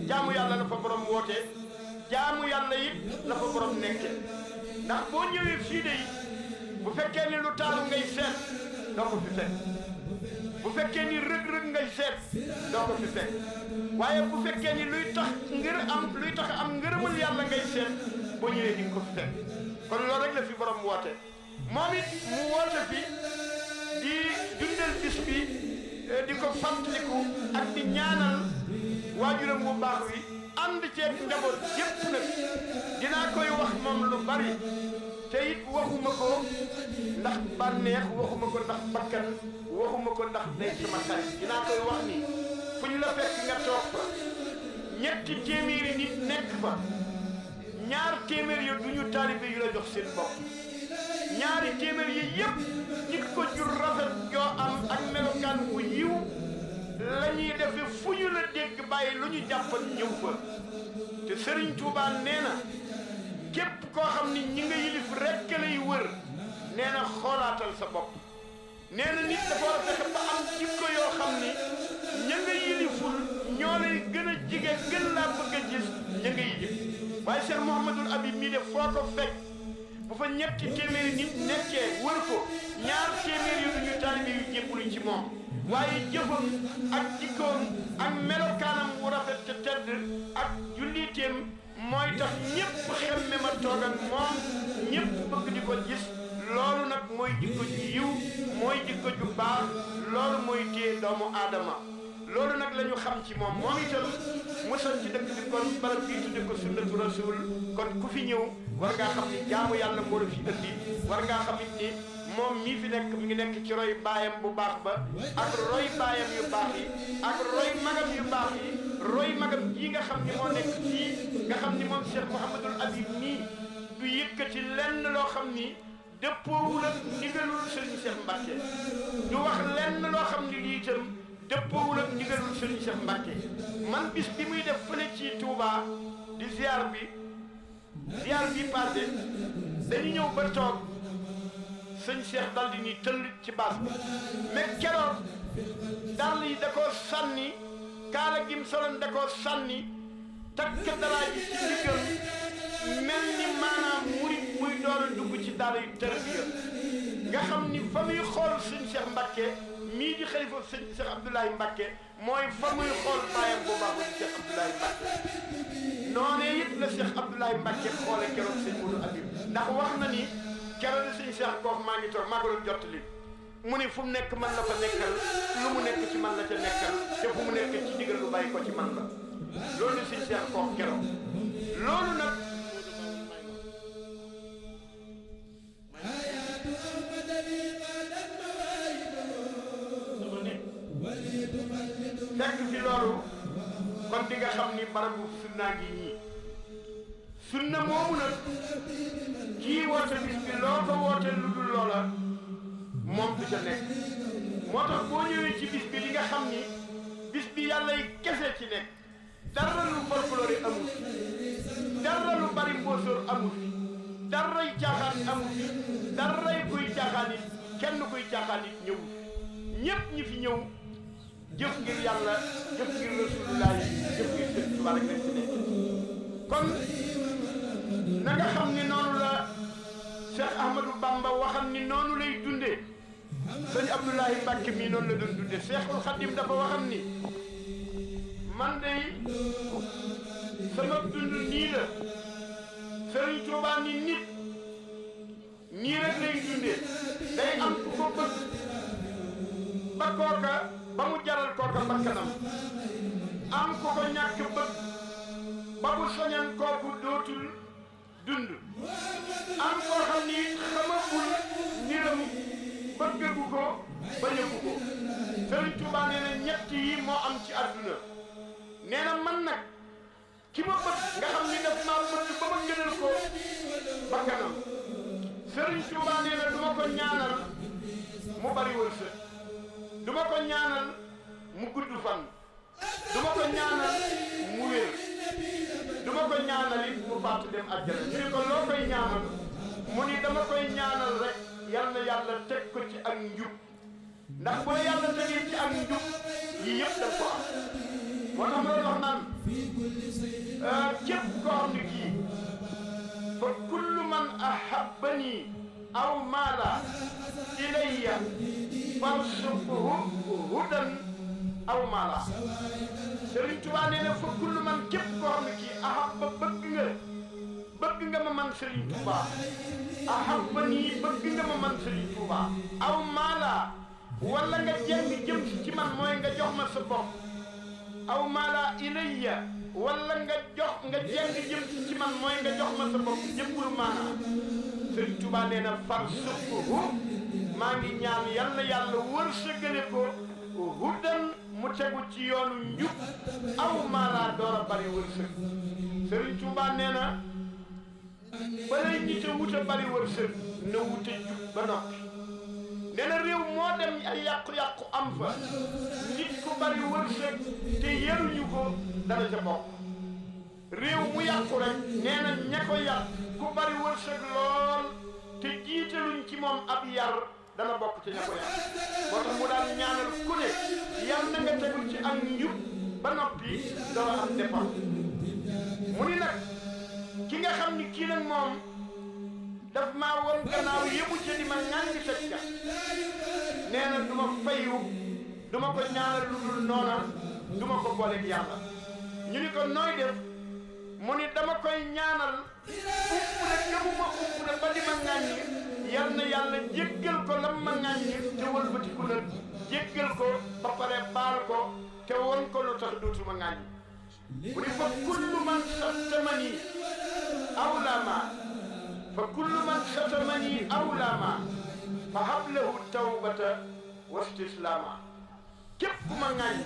jaamu yàlla la fa borom woote jaamu yàlla it la fa borom nekke ndax boo ñëwee fii de bu fekkee ni lu taalu ngay seet doo ko fi fekk bu fekkee ni rëg-rëg ngay seet doo ko fi fekk waaye bu fekkee ni luy tax am ngërëmal yàlla ngay seet boo ñëwee di nga ko fi fekk kon loolu rek la fi borom woote moom it mu woote fi di dundal bis bi di ko fàttaliku ak di ñaanal waajuram bu baax wi ànd ceeg njaboot yépp nag dinaa koy wax moom lu bari te it waxuma ko ndax bànneex waxuma ko ndax bakkan waxuma ko ndax day sama xarit dinaa koy wax ni fu ñu la fekk nga toog fa ñetti téeméeri nit nekk fa ñaar téeméer yi du ñu taalibe yu la jox seen bopp ñaari téeméer yi yépp ñi ko jur rafet joo am ak melokaan bu yiw la ñuy defe fu ñu la dégg bàyyi lu ñu jàppan ñëw fa te Serigne Touba nee na képp koo xam ni ñi nga yilif rekk lay wër nee na xoolaatal sa bopp nee na nit dafa war a fexe ba am jikko yoo xam ni ña nga yiliful ñoo lay gën a jige gën laa bëgg a gis ña nga yilif waaye Cheikh Mouhamadul Habib mii de foo ko fekk bu fa ñetti téeméeri nit nekkee wër ko ñaar téeméer yu ñu taalibe yu jébbaluñ ci moom waaye jëfam ak jikkoom ak melokaanam wu rafet te tedd ak julliteem mooy tax ñëpp xemme ma toog ak moom ñëpp bëgg di ko gis loolu nag mooy jikko ju yiw mooy jikko ju baax loolu mooy téye doomu aadama loolu nag la ñu xam ci moom moom itam musal ci dëkk bi kon barab bii tudde ko sunnatu rasul kon ku fi ñëw war ngaa xam ni jaamu yàlla moo la fi indi war ngaa xam ni moom mii fi nekk mi ngi nekk ci roy baayam bu baax ba ak roy baayam yu baax yi ak roy magam yu baax yi roy magam yi nga xam ni moo nekk fii nga xam ni moom Cheikh Mouhamadul Habib nii du yëkkati lenn loo xam ni dëppoowul ak ndigalul Serigne Cheikh Mbacke du wax lenn loo xam ni lii itam dëppoowul ak ndigalul Serigne Cheikh Mbacke man bis bi muy def fële ci Touba di ziar bi passé dañu ñëw ba toog sëñ Cheikh dal di ni tëll ci baas bi mais keroog dàll yi da koo sànni kaala gim soloon da koo sànni takk dalaay bi ci ndiggam mel ni maanaam murit muy door a dugg ci daara yu tërbiya nga xam ni fa muy xool sëñ Cheikh Mbacke mii di xalifa sëñ Cheikh Abdoulaye Mbacke mooy fa muy xool baayam bu baax di Cheikh Abdoulaye Mbacke noonee it la Cheikh Abdoulaye Mbacke xoole keroog sëñ Modou Habib ndax wax na ni keroog sëñ Cheikh koof maa ngi toog maa ko doon jottali mu ni fu mu nekk man la fa nekkal lu mu nekk ci man la ca nekkal te fu mu nekk ci ndigal lu bàyyi ko ci man la loolu sëñ Cheikh koof keroog loolu nag fekk fi loolu kon di nga xam ni barabu sunnaa ngi ñii sunna moomu nag kii woote bis bi loo ko woote lu dul loola moom du ca nekk moo tax boo ñëwee ci bis bi li nga xam ni bis bi yàlla yi kese ci nekk dara lu folklore amul dara lu bari mbóosóor amul daray caaxaan amul daray kuy caaxaan it kenn kuy caaxaan it ñëwul ñépp ñi fi ñëw jëf ngir yàlla jëf ngir rasulullah jëf ngir sëñ Tuubaa rek lañ ci nekk kon na nga xam ni noonu la Cheikh Ahmadou Bamba waxam ni noonu lay dundee sëñ Abdoulaye Mbacke mii noonu la doon dundee Cheikhul Khadim dafa waxam ni man de sama dund nii la sëriñ Tuubaa ni nit nii rek lay dundee day am ku ko bëgg ba kooka ba mu jaral kooka bakkanam am ko ko ñàkk bëgg ba bu soñan kooku dootul dund am koo xam ni xamagul niram bëggagu ko bañagu ko Sëriñ Tuubaa nee na ñett yi moo am ci àdduna nee na man nag ki ma bëgg nga xam ni daf maa bëgg ba ma gënal ko bakkanam Sëriñ Tuubaa nee na du ma ko ñaanal mu bari wërsëg du ma ko ñaanal mu gudd fan du ma ko ñaanal mu wér du ma ko ñaanal it mu faatu dem àjjana ñu ni ko loo koy ñaanal mu ni dama koy ñaanal rek yal na yàlla teg ko ci ak njub ndax bu la yàlla tegee ci ak njub yii yëpp da ko am moo tax ma doon wax naan képp koo xam ne kii fa kullu man ahabbani aw maala ilayya farsuquhu hudan aw maala Sëriñ Tuubaa nee na fa kullu man képp koo xam ne kii ahabba bëgg nga ma man Sëriñ Tuubaa ahabbani bëgg nga ma man Sëriñ Tuubaa aw maala wala nga jeng jëm ci man mooy nga jox ma sa bopp aw maala ilayya wala nga jeng jëm ci man mooy nga jox ma sa bopp jëppul maana Sëriñ Tuubaa nee na farsuquhu maa ngi ñaan yàlla wërsëgale ko hudan mu tegu ci yoonu njub aw maala door a bari wërsëg Sëriñ Tuubaa nee na balay nit a wut a bari wërsëg na wute jub ba noppi nee na réew moo dem ay yàqu-yàqu am fa nit ku bari wërsëg te yaruñu ko dana ca bokk réew mu yàqu rek nee na ña ko yar ku bari wërsëg lool te jiitaluñ ci moom ab yar dana bokk ci ña ko yar moo tax mu daan ñaanal ku ne yal na nga tegul ci ak njub ba noppi dara am dépense mu ni nag ki nga xam ni kii nag moom daf maa woon gannaaw yëbu ca di ma ñàngi teg ca nee na du ma fayu du ma ko ñaanal lu dul noona du ma ko booleeg yàlla ñu ni ko nooy def mu ni dama koy ñaanal umpule gëmuma umpule ba di ma ŋàññi yal na yàlla jéggal ko lam ma ŋàññi te wëlbatiku na jéggal ko ba pare baal ko te won ko lu tax dootuma ŋàññi mu ni fa kullu man satamani awlama fa kullu man satamani awlama fa hablahu tawbata wa istislama képp ku ma ŋàññi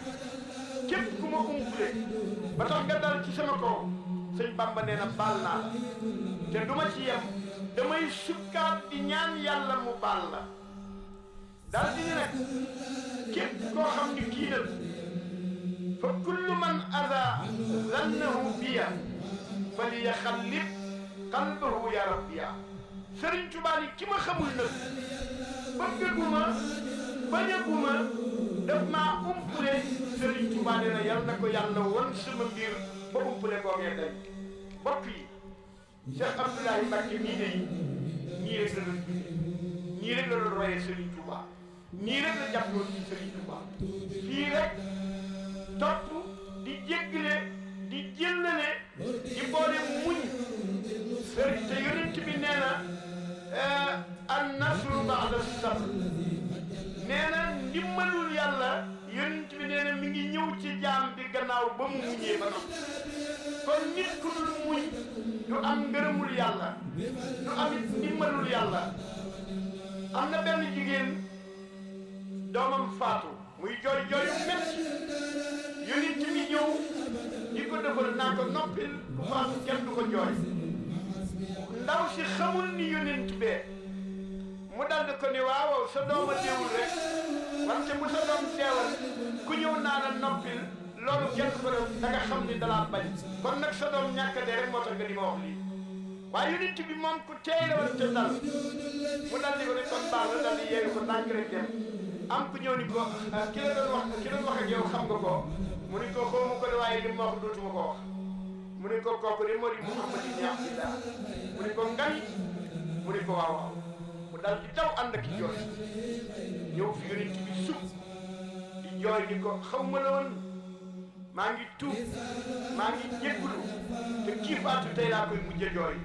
képp ku ma umpule ba tax nga dal ci sama kaw sëñ Bamba nee na baal naa la te duma ci yem damay sukkaat di ñaan yàlla mu baal la daal di nag képp koo xam ni kii nag fa kullu man ada zannahu biya fa li yaxallib qalbahu ya rabbiya Sëriñ Tuubaa ni ki ma xamul nag bëggaguma bañaguma daf maa umpule Serigne Touba nee na yal na ko yàlla won sama mbir ba umpule googee dañ mbokk yi Cheikh Abdoulaye Mbacké mii de ñii rek la doon ñii rek la doon royee Serigne Touba ñii rek la jàppoon ci Serigne Touba fii rek topp di jéggale di jëllale di boole muñ Serigne te yonent bi nee na an nasru ba'da sabr nee na ndimbalul yàlla yonent bi nee na mi ngi ñëw ci jaam bi gannaaw ba mu muñee ba noppi kon nit ku dul muñ du am ngërëmul yàlla du amit ndimbalul yàlla am na benn jigéen doomam faatu muy jooy jooy yu metti yonent bi ñëw di ko defal naa ko noppil ku faatu kenn du ko jooy ndaw si xamul ni yonent bee mu dal di ko ni waaw sa dooma deewul rek wante bu sa doom deewal ku ñëw naa la noppil loolu kenn ko def da nga xam ni dalaa bañ kon nag sa doom ñàkk dee rek moo tax nga di ma wax lii waaye yonent bi moom ku teey la woon te dal mu dal di ko ni kon baax la dal di yeewu ko ndànk rek dem am ku ñëw ni ko ki la doon wax ak yow xam nga ko mu ni ko xawma ko de waaye li ma wax dootuma ko wax mu ni ko kooku de moo di Muhammad ibn Abdillah mu ni ko ngani mu ni ko waaw waaw mu dal di daw ànd ak jooy ñëw fi yonent bi sub di jooy ni ko xaw ma la woon maa ngi tuub maa ngi jéggulu te kii faatu tey laa koy mujj jooy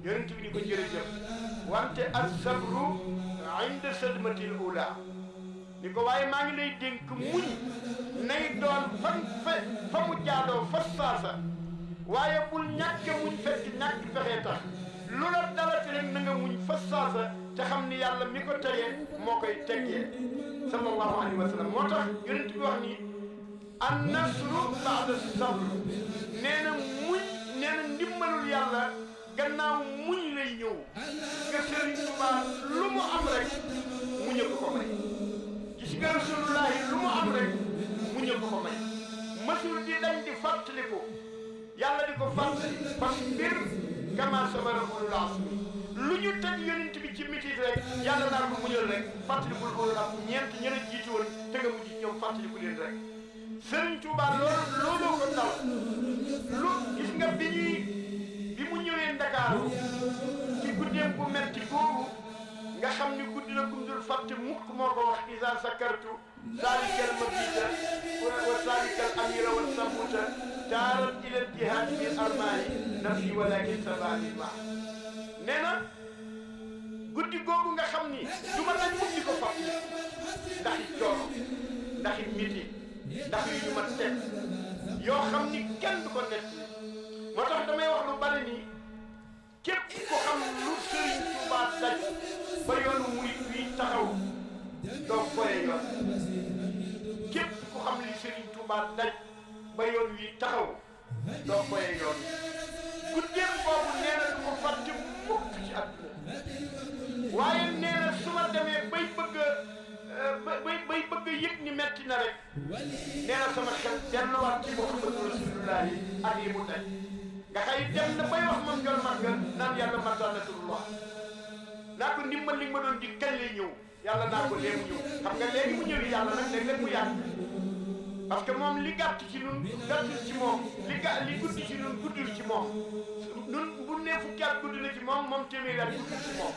yonent bi ni ko jërëjëf wante as-sabru inda sadmatil ula ni ko waaye maa ngi lay dénk muñ nay doon fa mu jaadoo fa saasa waaye bul ñàkk muñ fekk ñàkk pexe tax lu la dalati rek na nga muñ fa saasa te xam ni yàlla mi ko tegee moo koy teggee sallallahu alayhi wa sallam moo tax yonent bi wax ni an nasru ba'da sabr nee na muñ nee na ndimbalul yàlla gannaaw muñ lay ñëw nga Sëriñ Tuubaa lu mu am rek muñ ko ko may gis nga Rasulullahi lu mu am rek muñ ko ko may mësul di dañ di fàttaliku yàlla di ko fàttali fasbir kama sabara ulul azmi lu ñu teg yonent bi ci mitit rek yàlla naa ko muñal rek fàttalikul ulul azmi ñeent ñeneen jiitu woon te nga mujj ñoom fàttaliku leen rek Sëriñ Tuubaa looloo ko dal lu gis nga bi mu ñëwee Ndakaaru ci guddeem bu metti googu nga xam ni guddi la gum dul fàtte mukk moo ko wax isa sakartu salikal mabita wa salikal amira wa sabuta taarat ilal jihaad bil armaani nafsi walakin sabani ma nee na guddi googu nga xam ni du ma dañ mukk di ko fàtte ndax it coono ndax it miti ndax yu ñu ma teg yoo xam ni kenn du ko nekk moo tax damay wax lu bari ni képp ko xam lu Sëriñ Tuubaa daj ba yoonu murit wi taxaw doo foye yoon képp ko xam li Sëriñ Tuubaa daj ba yoon wi taxaw doo foye yoon guddeem boobu nee na du ko fàtte mukk ci àdduna waaye nee na su ma demee bay bëgg a yëg ni metti na rek nee na sama xel delluwaat ci Muhammadu Rasulullahi ak yi mu daj nga xëy dem na bay wax moom jol màgga naan yàlla mata nasrullah naa ko ndimbal li ma doon di kañ lay ñëw yàlla naa ko léegi ñëw xam nga léegi mu ñëw yàlla nag léeg-léeg mu yàgg parce que moom li gàtt ci ñun gàttul ci moom li guddi ci ñun guddul ci moom ñun bu ne fukki at guddi na ci moom téeméeri at guddul ci moom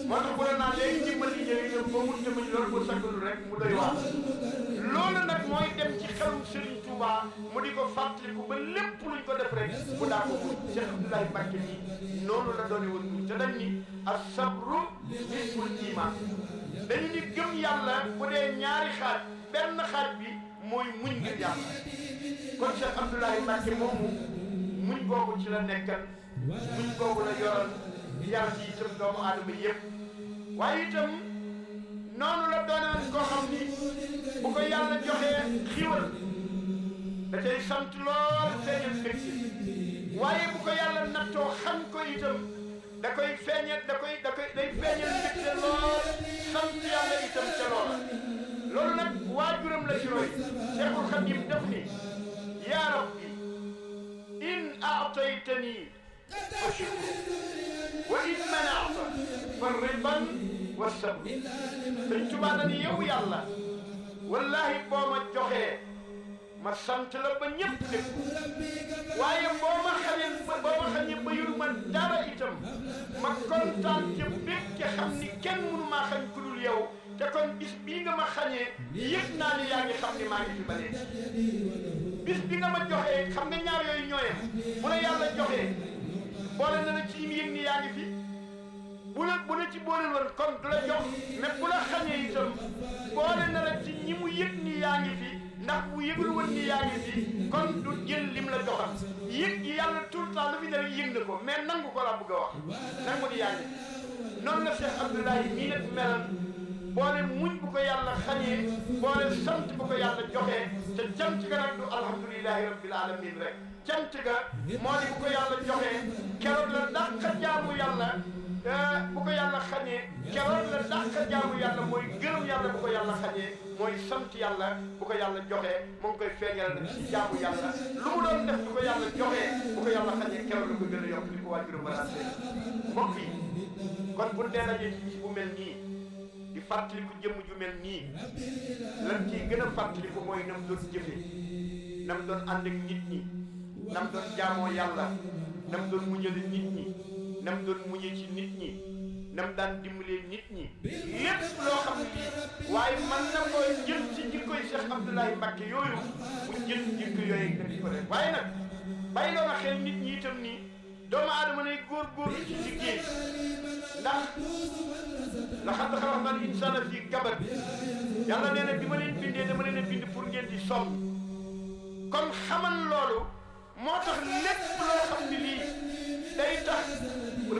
moo tax bu la naan léegi ndimbal li ñëw ñëw ba mu jëmañ loolu bu sakkalul rek mu doy waar loolu nag mooy dem ci xelum Serigne Touba mu di ko fàttaliku ba lépp luñ ko def rek mu daa ko muñ Cheikh Abdoulaye Mbacké nii noonu la doone woon muñ te dañ ni as-sabru nisful iman dañu ni gëm yàlla bu dee ñaari xaaj benn xaaj bi mooy muñ ngir yàlla kon Cheikh Abdoulaye Mbacké moomu muñ googu ci la nekkan muñ googu la yoral yar ci itam doomu aadama yëpp waaye itam noonu la doonoon koo xam ni bu ko yàlla joxee xiiwal da cay sant lool feeñal mbégte waaye bu ko yàlla nattoo xam ko itam da koy feeñal day feeñal mbégte lool sant yàlla itam ca loola loolu nag waajuram la ci roy Cheikhul Khadim def ni yaa rabbi in a'taytani fa shukru wa in mana'ta fa riban wa sabr sëñ Tuubaa dañu yow yàlla wallahi boo ma joxee ma sant la ba ñëpp dégg waaye boo ma xañee ba yul ma dara itam ma kontaan ca bég ca xam ni kenn mënu maa xañ ku dul yow te kon bis bii nga ma xañee yëg naa ni yaa ngi xam ni maa ngi fi ba léegi bis bi nga ma joxee xam nga ñaar yooyu ñooyam bu la yàlla joxee boole na la ci yim yëg ni yaa ngi fi bu la ci booleel woon kon du la jox mais bu la xañee itam boole na la ci ñi mu yëg ni yaa ngi fi ndax bu yëgul woon ni yaa ngi fi kon du jël lim la joxal yëg gi yàlla tout le temps lu fi ne yëg na ko mais nangu ko la bëgg a wax nangu ni yaa ngi fi noonu la Cheikh Abdoulaye mii nag melam boole muñ bu ko yàlla xañee boole sant bu ko yàlla joxee te cant ga nag du alhamdulilahi rabbil alamin rek cant ga moo di bu ko yàlla joxee keroog la dàq jaamu yàlla bu ko yàlla xañee keroog la dàq jaamu yàlla mooy gërëm yàlla bu ko yàlla xañee mooy sant yàlla bu ko yàlla joxee mu ngi koy feeñal nag ci jaamu yàlla lu mu doon def bu ko yàlla joxee bu ko yàlla xañee keroog la ko gën a yokk li ko waajur marase mbokk yi kon bu dee dajee ci bu mel nii di fàttaliku jëmm ju mel nii lan ciy gën a fàttaliku mooy nam doon jëfe nam doon ànd ak nit ñi nam doon jaamoo yàlla nam doon muñale nit ñi nam doon muñe ci nit ñi nam daan dimbalee nit ñi lépp loo xam ne waaye man na koy jël ci jikkoy Cheikh Abdoulaye Mbacké yooyu mu jël jikko yooyu nga di ko def waaye nag bàyyi loo ma xel nit ñi itam nii doomu aadama nay góorgóorlu ci liggéey ndax laqad xalaqna al insaana fii kabad yàlla nee na bi ma leen bindee dama leen a bind pour ngeen di sonn kon xamal loolu moo tax lépp loo xam ne lii day tax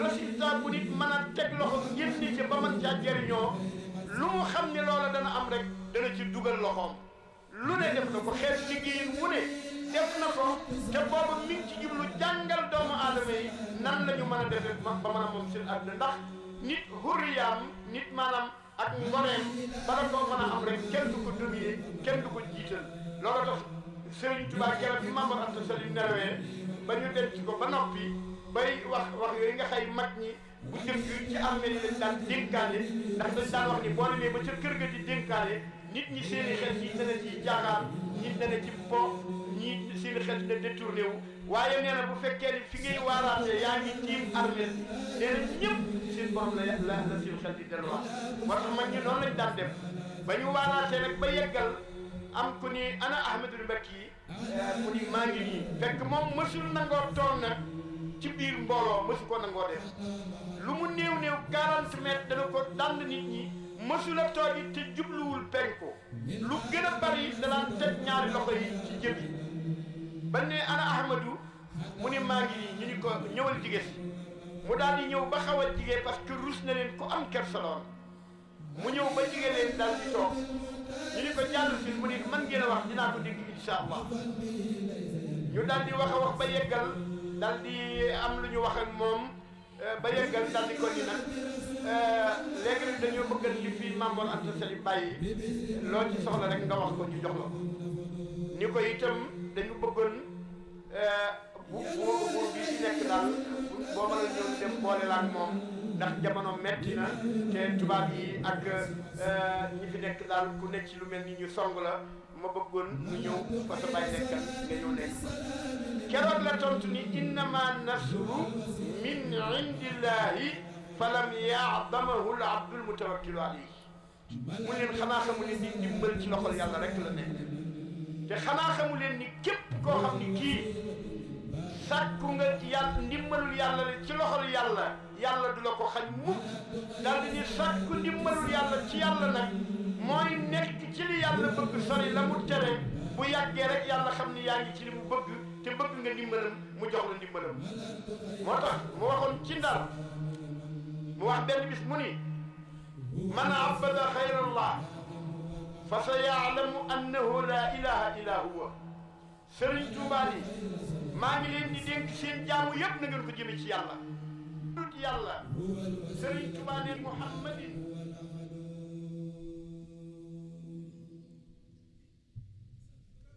résultat bu nit mën a teg loxo génn ci ba mën caa jëriñoo lu mu xam ne loola dana am rek dana ci dugal loxoom lu ne def na ko xeet liggéeyin wu ne def na ko te boobu mi ngi ci jublu jàngal doomu aadama yi nan la ñu mën a defee ba mën a moom seen àdduna ndax nit hurriyaam nit maanaam ak ngoreem bala koo mën a am rek kenn du ko dominer kenn du ko jiital loolu tax Serigne Touba keroog bi Maam Mor Anta Sali nelawee ba ñu denc ko ba noppi bay wax yooyu nga xay mag ñi bu njëkk ci armée yi dañ daan dénkaane ndax dañ daan wax ni boo demee ba ca kër ga di dénkaane nit ñi seeni xel ñi dana ci jaaxaan ñi dana ci po ñi seeni xel dina détourné wu waaye nee na bu fekkee ni fi ngay waaraatee yaa ngi tiim armée nee na ñëpp seen borom la seen xel di delluwaat moo tax mag ñi noonu lañ daan def ba ñu waaraatee nag ba yeggal am ku ni ana Ahmadou Mbacké mu ni maa ngi nii fekk moom mësul nangoo toog nag ci biir mbooloo mësu ko nangoo def lu mu néew 40 mètres dana ko dànd nit ñi mësula toog it te jubluwul penku lu gën a bari danaan teg ñaari loxo yi ci jëb yi ba ne ana Ahmadou mu ni maa ngi nii ñu ni ko ñëwal jige si mu daal di ñëw ba xaw a jige parce que rus na leen ku am kersaloon mu ñëw ba jige leen daal di toog ñu ni ko jàll fi mu ni man ngeen a wax dinaa ko dégg insha allah ñu daal di wax a wax ba yeggal daal di am lu ñu wax ak moom ba yeggal daal di ko ni nag léegi nag dañoo bëgg li fi Maam Mor Anta Sali bàyyi loo ci soxla rek nga wax ko ñu jox la ko ni ko itam dañu bëggoon bu bi ci nekk daal boo mën a ñëw dem boole la ak moom ndax jamono metti na te tubaab yi ak ñi fi nekk daal ku nekk ci lu mel ni ñu song la ma bëggoon mu ñëw fa sa bàyyi nekkal nga ñëw nekk keroog la tontu ni innama nasru min indillahi falam yaadamahu l abdul mutawakkilu alayhi mu leen xanaa xamu leen ni ndimbal ci loxol yàlla rek la nekk te xanaa xamu leen ni képp koo xam ni kii sàkku nga yàlla ndimbalul yàlla la ci loxol yàlla yàlla du la ko xañ mukk daal di ni sàkku ndimbalul yàlla ci yàlla nag mooy nekk ci li yàlla bëgg sori la mu tere bu yàggee rek yàlla xam ni yaa ngi ci li mu bëgg te bëgg nga ndimbalam mu jox la ndimbalam moo tax mu waxoon ci Ndar mu wax benn bis mu ni man abada xayrallah fa sa yaalamu annahu la ilaha illa huwa Sëriñ Tuubaa ni maa ngi leen di dénk seen jaamu yëpp na ngeen ko jëme ci yàlla dut yàlla Sëriñ Tuubaa ne Muhammadin